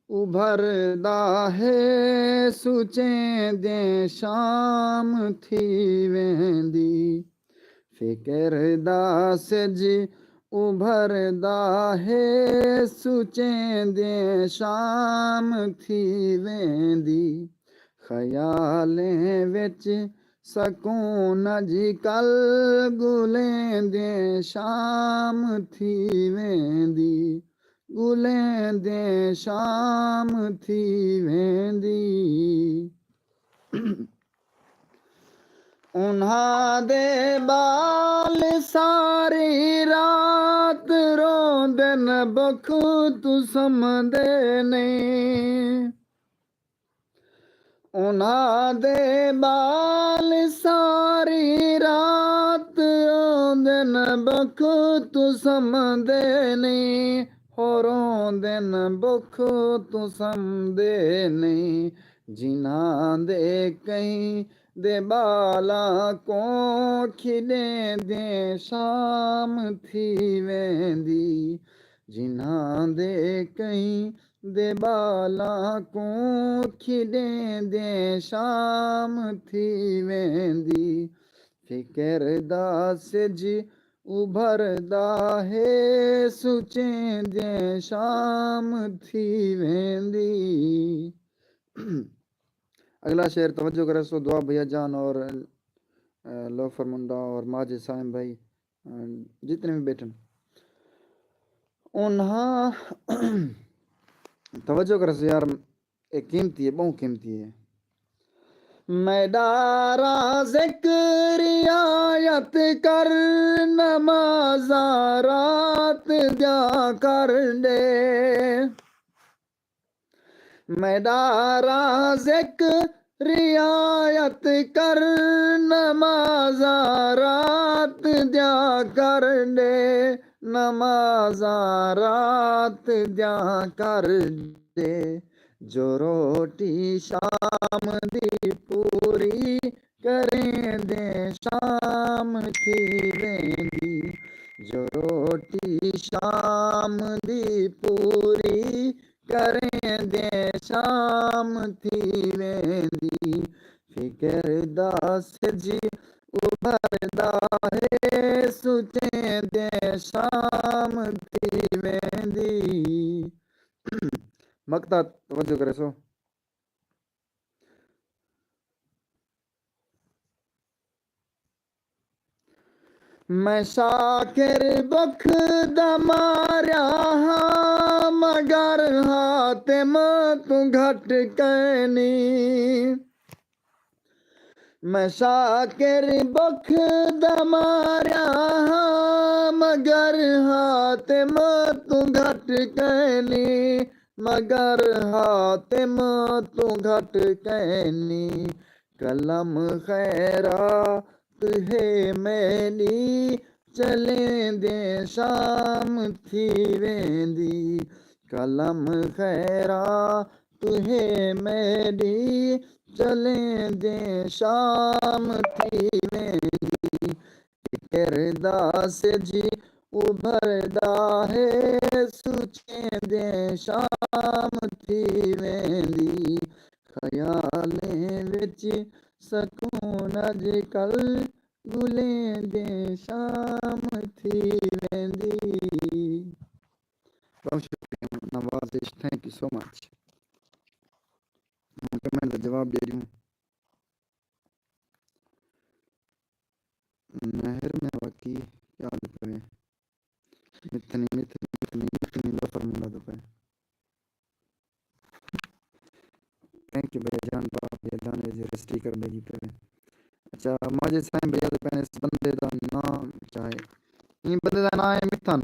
ابھردا ہے، سوچیں دیں شام تھی ویندی۔ فکر دا سجھ ابھردا ہے، سوچیں دیں شام تھی ویندی۔ خیالیں وچ سکون اڄ کل، ڳولیں دیں شام تھی ویندی، ڳولیں دیں شام تھی ویندی۔ انہاں دے ٻال ساری رات روندن، بکھ توں سمدے نئیں۔ انہاں دے ٻال ساری رات روندن، بکھ توں سمدے نئیں۔ ہو روندن، بکھ توں سمدے نئیں۔ جنہاں دے کہیں دے ٻالاں کوں کھݙیندیں شام تھی ویندی۔ جنہاں دے کہیں دے ٻالاں کوں کھݙیندیں شام تھی ویندی۔ فکر دا سجھ ابھردا ہے، سوچیں دیں شام تھی ویندی۔ اگلا شعر توجہ کریسو، دعا بھیا جان اور، آ، لوفر منڈا اور ماجد سائم بھائی، آ، جتنے بھی بیٹھن۔ انہاں توجہ کریسو یار، اے قیمتی ہے، ٻہوں قیمتی ہے۔ میݙا رازق رعایت کر، نمازاں رات دیاں کر ݙے۔ میݙا رازق رعایت کر، نمازاں رات دیاں کر ݙے، نمازاں رات دیاں کر ݙے۔ جو روٹی شام دی پوری کریندیں شام تھی ویندی، جو روٹی شام دی پوری کریندیں شام تھی ویندی۔ فکر دا سجھ ابھردا ہے، سوچیں دیں شام تھی ویندی۔ مقطع توجہ کریسو۔ میں شاکر بخ دا ماریا ہاں، مگر حاتم توں گھٹ کینی۔ میں شاکر بخ دا ماریا ہاں، مگر حاتم توں گھٹ کینی، مگر حاتم توں گھٹ کینی۔ قلم خیرات ہے میݙی، چلیندیں شام تھی ویندی۔ قلم خیرات ہے میݙی، چلیندیں شام تھی ویندی۔ کردار سجھ ابھردا ہے، سوچیندیں شام تھی ویندی۔ خیالیں وچ سکون اڄ کل، ڳلیندیں شام تھی ویندی۔ بہت شکریہ نواز عشق، thank you so much۔ ہݨ کمنٹ دا جواب ݙے ݙیوں۔ نہر میں واقعی کیا آندے پئے؟ متھنی، متھنی، متھنی، متھنی لوفر منڈا دے پئے۔ تھینک یو بھیا جان، باپ بھیا جان، اے جیڑھے سٹیکر بھیڄی پئے۔ اچھا، ماجد سائیں بھیا دے پئے، اس بندے دا ناں کیا ہے؟ ایں بندے دا ناں ہے متھن۔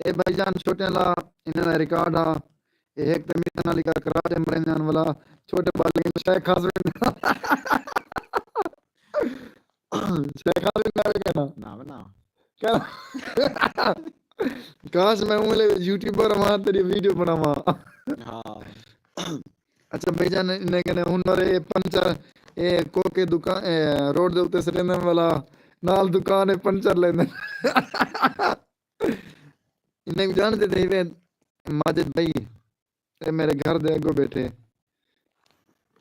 اے بھائی جان چھوٹے لا، انہاں دا ریکارڈ ہا۔ اے ہک تے متھن علی کا کراٹے مریندے ہن ولا، چھوٹے بالغین شیخ قاسم۔ شیخ قاسم نال کہنا۔ نہ بنا۔ کہنا۔ کاش میں اوں ویلے یوٹیوبر ہواں، تیݙی ویڈیو بݨاواں۔ ہاں۔ اچھا بھائی جان، انہیں کنے ہنر اے پنچر، اے کوکے دکان، اے روڈ دے اتے سٹیندن والا، نال دکان اے پنچر لیندن۔ انہیں کوں ڄاݨدے تے ہیوے ماجد بھائی، اے میرے گھر دے اڳوں ٻیٹھے،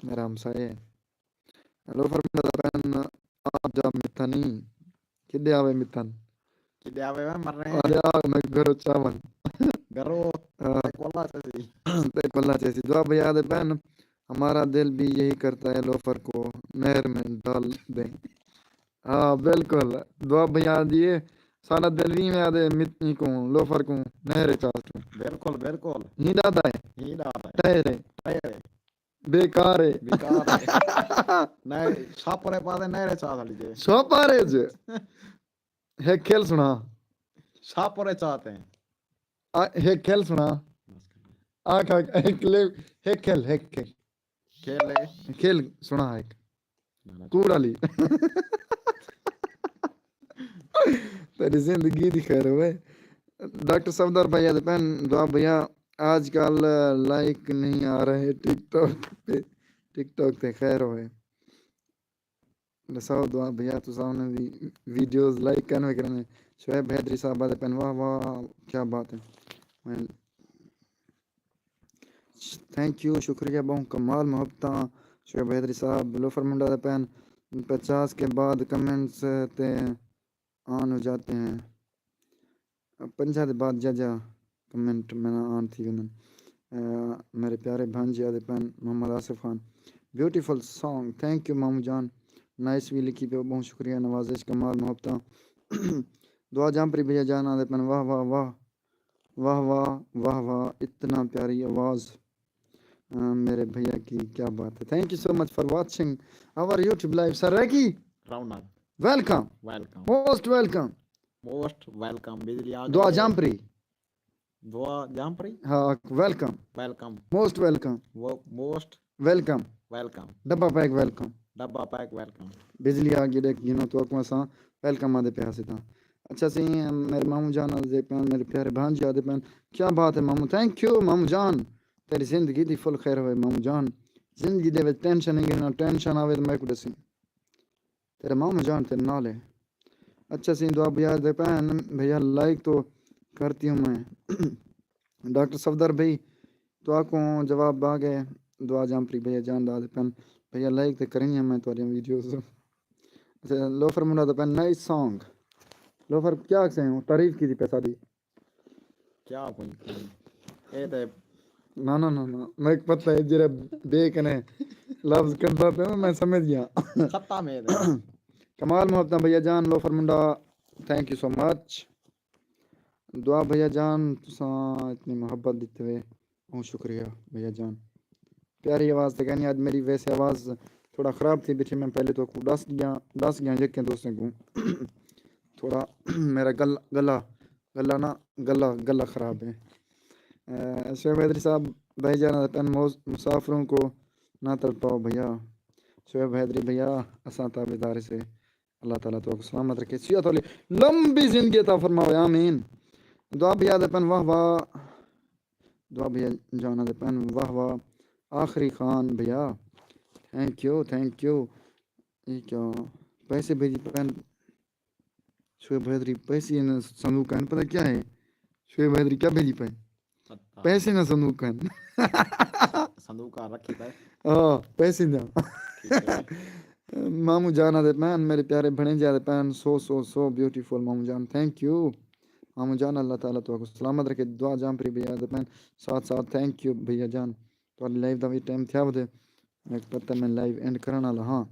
میرا ہمسایہ ہے۔ لوفر منڈا دا پین، آ جا متھنی۔ کݙے آوے متھن؟ کݙے آوے میں مرنے۔ آ جا میں گھروں چاول۔ گھروں ہاں۔ تے کولا چاہیسی۔ تے کولا چاہیسی۔ دعا بھیا دے پین، ہمارا دل بھی یہی کرتا ہے لوفر کو نہر میں ڈال دیں۔ ہاں، بالکل۔ دعا بھیا دی ہے۔ سارا دل وی میں آدے مت-، اینکوں، لوفر کوں، نہر چا سٹوں۔ بالکل، بالکل۔ ہی ݙادا ہے۔ ہی ݙادا ہے۔ ٹائر ہے۔ ٹائر ہے۔ بیکار ہے۔ بیکار ہے۔ نہ، شاپر پا دے، نہر چا سٹی جے۔ شاپر ہے جے۔ ہک کھیل سݨا۔ شاپر چاتے ہیں۔ آ، ہک کھیل سݨا۔ آکھ، آکھ، ہک لے، ہک کھیل، ہک کھیل۔ کھیل ہے۔ کھیل سݨا ہک۔ نہ، نہ۔ کوڑ والی۔ تیری زندگی دی خیر ہوئے۔ ڈاکٹر صفدر بھیا دے پین، دعا بھیا، آج کل لائک نہیں آ رہے ٹک ٹاک پہ، ٹک ٹاک تے خیر ہوئے۔ ݙساؤ دعا بھیا، تساں انہاں دی ویڈیوز لائک کن وی کریندے۔ شعیب حیدری صاحب آہدے پن، واہ واہ، کیا بات ہے۔ میں، تھینک یو، شکریہ، ٻہوں کمال محبتاں۔ شعیب حیدری صاحب، لوفر منڈا دے پن، پچاس کے بعد کمنٹس تے آن ہو جاتے ہیں۔ پنجاہ دے بعد جا جا کمنٹ میݙا آن تھی ویندن۔ آ، میرے پیارے بھانجے آہدے پن محمد آصف خان، بیوٹیفل سانگ، تھینک یو مامو جان، نائس وی لکھی پئے، ٻہوں شکریہ، نوازش، کمال، محبتاں۔ دعا جامپری بھیا جان آہدے پن، واہ واہ واہ، واہ واہ، واہ واہ، اتنا پیاری آواز۔ آ، میرے بھیا کی کیا بات ہے۔ Thank you so much for watching our YouTube live. سر ریکی، رونق۔ Welcome. Welcome. Most welcome. Most welcome. بجلی آ دعا ڳئی۔ جامپری۔ دعا جامپری؟ ہا، ویلکم۔ ویلکم۔ Most welcome. وہ موسٹ ویلکم۔ ویلکم۔ ڈبہ پیک ویلکم۔ ڈبہ پیک ویلکم۔ بجلی آ ڳئی ݙیکھ گھنو تو اکوں اساں ویلکم آہدے پئے ہاسے تاں۔ اچھا سی، میرے مامو جان آہدے پن، میرے پیارے بھانجے آہدے پن۔ کیا بات ہے مامو، تھینک یو مامو جان۔ تیری زندگی دی فل خیر ہوئے مامو جان۔ زندگی دے وچ ٹینشن نہیں گھننا، ٹینشن آوے تے میکوں ݙسی۔ تیرے مامو جان تیرے نال ہے۔ اچھا سی، دعا بھیا آہدے پن، بھیا لائک تو کرتی ہوں میں۔ ڈاکٹر صفدر بھائی، تہاکوں جواب آ ڳئے، دعا جامپری بھیا جان آہدے پن، بھیا لائک تے کرنی ہے میں تہاݙیاں ویڈیوز۔ اچھا، لوفر منڈا آہدے پن، نائس سانگ۔ لوفر کیا آکھسیں، تعریف کیتی پئے ساݙی۔ کیا کوئی؟ اے تے نہ، نہ، نہ، نہ۔ میکوں پتہ ہے جیڑھا بے کنے لفظ کڈھدا پیا میں سمجھ ڳیا۔ ختم ہے تے۔ کمال محبتاں بھیا جان، لوفر منڈا Thank you so much. دعا بھیا جان، تساں اتنی محبت ݙتے وے، بہت شکریہ بھیا جان۔ پیاری آواز تے کہنی اڄ میری، ویسے آواز تھوڑا خراب تھی بیٹھی، میں پہلے تو کو ݙس ڳیا، ݙس ڳیا یکیں دوستیں کو۔ تھوڑا میرا گل گلا گلا نا گلا گلا خراب ہے۔ شعیب حیدری صاحب، بھائی جانا، تن موز- مسافروں کو نہ تڑپاؤ بھیا۔ شعیب حیدری بھیا، اساں تابعدار سے۔ اللہ تعالیٰ تو سلامت رکھے، صحت والی لمبی زندگی عطا فرماوے، آمین۔ دعا بھیا دے پن، واہ واہ۔ دعا بھیا جانا دے پن، واہ واہ۔ آخری خان بھیا، تھینک یو، تھینک یو۔ یہ کیا؟ پیسے بھیجی پن۔ شعیب حیدری، پیسے نہ صندوق کن، پتہ کیا ہے؟ شعیب حیدری کیا بھیجی پے؟ پیسے نہ صندوق کن۔ صندوق کن رکھی پے۔ ہاں، پیسے نہ۔ مامو جانا دے پین، میرے پیارے بھنیجے دے پین، سو سو سو بیوٹیفل مامو جان، تھینک یو۔ مامو جان، اللہ تعالیٰ تو کو سلامت رکھے، دعا جان پری بھیا دے پین، ساتھ ساتھ تھینک یو بھیا جان۔ تو لائیو دا بھی ٹائم تھیا ودے، میں پتہ میں لائیو اینڈ کرن والا ہاں۔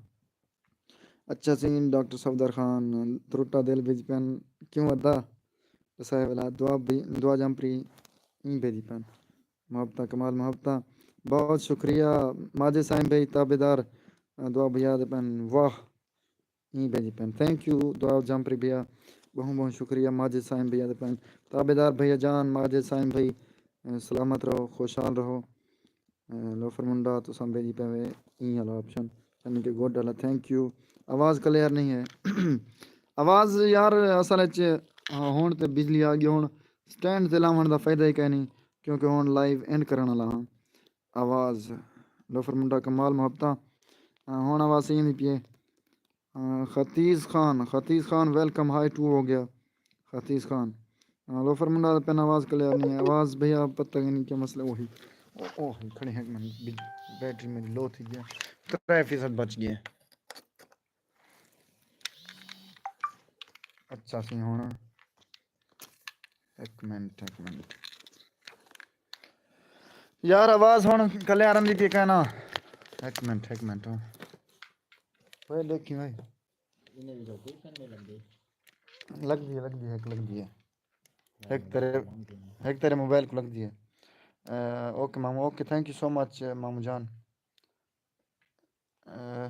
اچھا سئیں، ڈاکٹر صفدر خان، ترٹا دل بھیجی پن، کیوں ادا؟ ڈسائے والا دعا بھی، دعا جمپری ایں بھیجی پن۔ محبتاں کمال محبتاں، بہت شکریہ۔ ماجد سائیں بھائی تابعدار، دعا بھیا دے پن، واہ، ایں بھیجی پن، تھینک یو۔ دعا جمپری بھیا، بہت بہت شکریہ۔ ماجد سائیں بھیا دے پن، تابعدار بھیا جان، ماجد سائیں بھائی، سلامت رہو، خوشحال رہو۔ لوفر منڈا، تساں بھیجی پے وے ایں والا آپشن، یعنی کہ گڈ والا۔ Think U. آواز کلیئر نہیں ہے۔ آواز یار، اصل وچ، ہاں، ہن تے بجلی آ گئی، ہن سٹینڈ تے لاوݨ دا فائدہ ہی کائنی، کیونکہ ہن لائیو اینڈ کرݨ والا ہاں۔ آواز، لوفر منڈا کمال محبتاں۔ ہاں، ہن آواز صحیح نہیں پئی ہے۔ ہاں، ختیز خان، ختیز خان، ویلکم، ہائی ٹو ہو گیا۔ ختیز خان۔ ہاں، لوفر منڈا پین آواز کلیئر نہیں ہے۔ آواز بھیا پتہ نہیں کیا مسئلہ، وہی۔ او، او، کھڑے ہیں، من، بی-، بیٹری میری لو تھی گیا۔ ترے فیصد بچ گئے۔ اچھا سی ہونا۔ ایک منٹ، ایک منٹ۔ یار، آواز ہن کلیئر آندی پئی کائنا؟ ایک منٹ، ایک منٹ۔ اوئے، ݙیکھیں بھائی۔ لڳدی ہے، لڳدی ہے، ہک لڳدی ہے۔ ہک تیرے، ہک تیرے موبائل کو لڳدی ہے۔ اے، اوکے مامو، اوکے، تھینک یو سو مچ مامو جان۔ اے،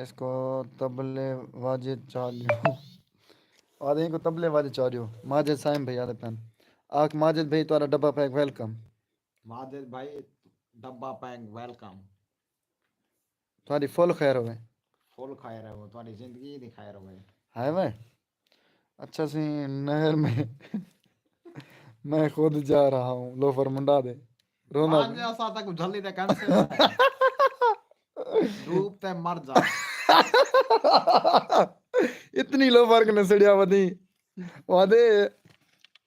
اس کو طبلے واجے چالیو۔ آدھے کو طبلے واجے چالیو۔ ماجد سائیں بھائی آدھے پن۔ آکھ ماجد بھائی، تہاݙا ڈبہ پیک ویلکم۔ ماجد بھائی، ڈبہ پیک ویلکم۔ تہاݙی فل خیر ہووے۔ فل خیر ہووے، تہاݙی زندگی دی خیر ہووے۔ ہائے وے۔ اچھا سی، نہر میں میں خود جا رہا ہوں، لوفر منڈا دے۔ روندا آج پیا۔ اساں تک جھلی دے کن سے ڈوب تے مر جا۔ اتنی لوفر کنے سڑیا ودی۔ وادے،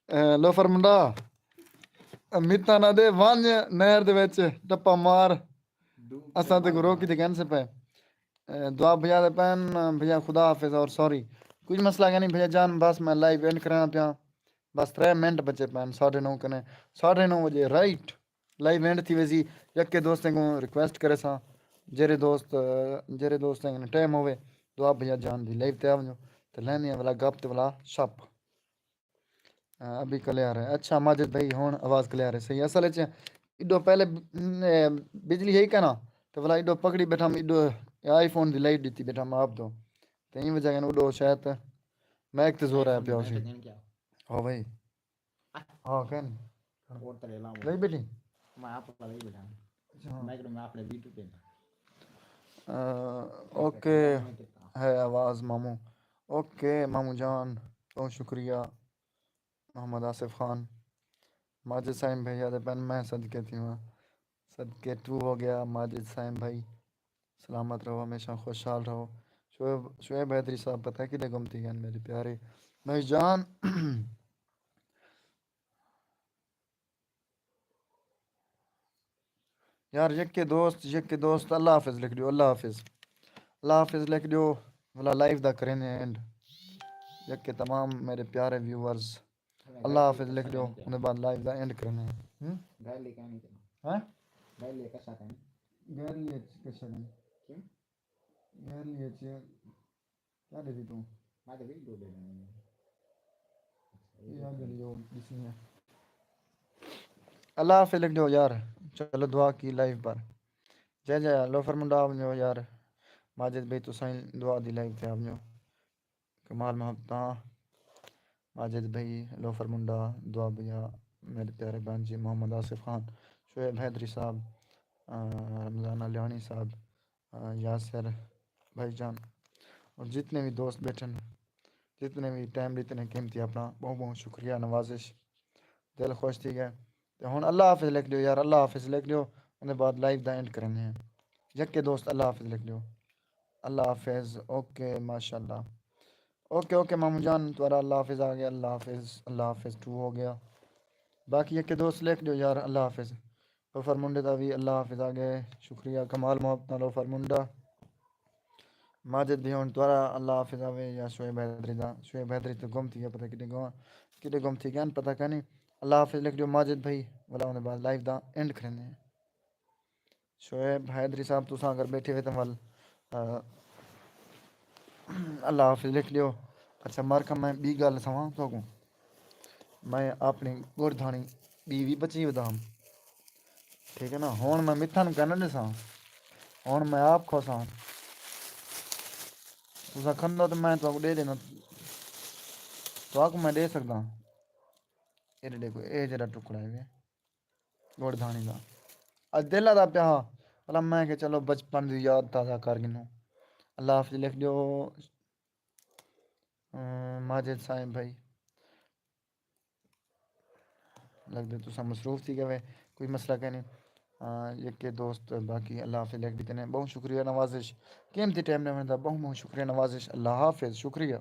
اے، لوفر منڈا۔ متاں نہ دے ونج نہر دے وچ ٹپا مار۔ ڈوب تے اساں تے مر کو روکی جا۔ دے کن سے پے۔ اے، دعا بھیا دے پین، بھیا خدا حافظ اور سوری۔ کچھ مسئلہ کائنی بھیا جان، بس میں لائیو اینڈ کرنا پیا۔ بس ترے منٹ بچے پین، ساڑھے نو کنے، ساڑھے نو بجے رائٹ لائیو اینڈ تھی ویسی۔ یکے دوستیں کو ریکویسٹ کرے ساں، جیرے دوست، جیرے دوستیں کنے ٹائم ہووے، دعا بھیا جان دی لائیو تے آ ونجو، تے لیندے ہیں ولا گپ تے ولا شپ۔ آ، ابھی کلیئر ہے۔ اچھا ماجد بھائی، ہن آواز کلیئر ہے، صحیح۔ اصل وچ ایڈو پہلے ب-، اے، بجلی ہے ہی کنا، تے ولا ایڈو پکڑی بیٹھا، ایڈو آئی فون دی لائٹ ڈتی بیٹھا آپ تو۔ تے این وجہ کن ایڈو شاید مائک تے زور آیا پیا ہوسی۔ ہاں بھائی۔ ہاں، کہیں نہیں۔ اور تیرے علاوہ لئی بیٹھی؟ میں آپ لئی بیٹھا۔ اچھا، ہاں۔ میں کہ میں اپنے ویڈیو پہ آ، اوکے۔ ہے آواز مامو۔ اوکے مامو جان، بہت شکریہ۔ محمد آصف خان، ماجد سائیں بھیا دے پن میں صدقے تھیواں۔ صدقے ٹو ہو گیا ماجد سائیں بھائی۔ سلامت رہو، ہمیشہ خوشحال رہو۔ شعیب، شعیب حیدری صاحب پتہ کدے گم تھی ڳئن میرے پیارے بھائی جان۔ یار، یکے دوست، یکے دوست، اللہ حافظ لکھ ݙیو، اللہ حافظ۔ اللہ حافظ لکھ ݙیو، ولا لائیو دا کریندے اینڈ۔ یکے تمام میرے پیارے ویورز، اللہ حافظ لکھ ݙیو، اوندے بعد لائیو دا اینڈ کریندے ہیں۔ ہوں؟ گیلری کہاں نہیں کرنا؟ ہاں؟ گیلری کشا کہاں نہیں؟ گیلری اچ کشا کہاں نہیں؟ کیوں؟ گیلری اچ کیا ݙیسی توں؟ یار جلدی ہو، ݙسی میں۔ اللہ حافظ لکھ ݙیو یار۔ چلو دعا کی لائیو پر۔ جے جے لوفر منڈا آ ونڄو یار۔ ماجد بھائی تساں دعا دی لائیو تے آ ونڄو۔ کمال محبتاں۔ ماجد بھائی، لوفر منڈا، دعا بھیا، میرے پیارے بھانجے محمد آصف خان، شعیب حیدری صاحب، آ، رمضان علیانی صاحب، آ، یاسر بھائی جان، اور جتنے بھی دوست بیٹھے ہیں، جتنے بھی ٹائم ݙتے ہیں قیمتی اپݨا، بہت بہت شکریہ، نوازش، دل خوش تھی ڳئے۔ تے ہݨ اللہ حافظ لکھ ݙیو یار، اللہ حافظ لکھ ݙیو، اوندے بعد لائیو دا اینڈ کریندے ہیں۔ یکے دوست اللہ حافظ لکھ ݙیو۔ اللہ حافظ، اوکے، ماشاءاللہ۔ اوکے، اوکے، ماموں جان، تہاݙا اللہ حافظ آ ڳیا، اللہ حافظ، اللہ حافظ ٹو ہو ڳیا۔ باقی یکے دوست لکھ ݙیو یار، اللہ حافظ۔ لوفر منڈے دا وی اللہ حافظ آ ڳئے، شکریہ، کمال محبت نال لوفر منڈا۔ ماجد بھائی ہݨ تہاݙا اللہ حافظ آوے یا شعیب حیدری دا، شعیب حیدری تے گم تھی ڳیا، پتہ کݙے گم، کݙے گم تھی ڳئے ہن، پتہ کائنی۔ اللہ حافظ لکھ ݙیو ماجد بھائی، ولا اوندے بعد لائیو دا اینڈ کریندے ہیں۔ شعیب حیدری صاحب، تساں اگر ٻیٹھے ہوئے تاں ول، آ، اللہ حافظ لکھ ݙیو۔ اچھا، مارکا میں ٻی ڳالھ سواں تہاکوں۔ میں اپݨی ڳڑ دھاݨی ٻی وی بچی ودھام۔ ٹھیک ہے نا؟ ہݨ میں متھن کن ݙساں۔ ہݨ میں آپ کھوساں۔ تساں کھندو تے میں تہاکوں ݙے ݙینداں۔ تہاکوں میں ݙے سڳداں۔ اے ݙیکھو، اے جیڑھا ٹکڑا ہے وے۔ ڳڑ دھاݨی دا۔ اڄ دل آہدا پیا ہا، پر میں کہ چلو بچپن دی یاد تازہ کر گھنوں۔ اللہ حافظ لکھ ݙیو، ام، ماجد صاحب بھائی۔ لڳدے تساں مصروف تھی ڳئے، کوئی مسئلہ کائنی۔ آ، یکے دوست باقی اللہ حافظ لکھ ݙتے نے۔ بہت شکریہ نوازش۔ قیمتی ٹائم ݙیوݨ دا بہت بہت شکریہ نوازش۔ اللہ حافظ، شکریہ۔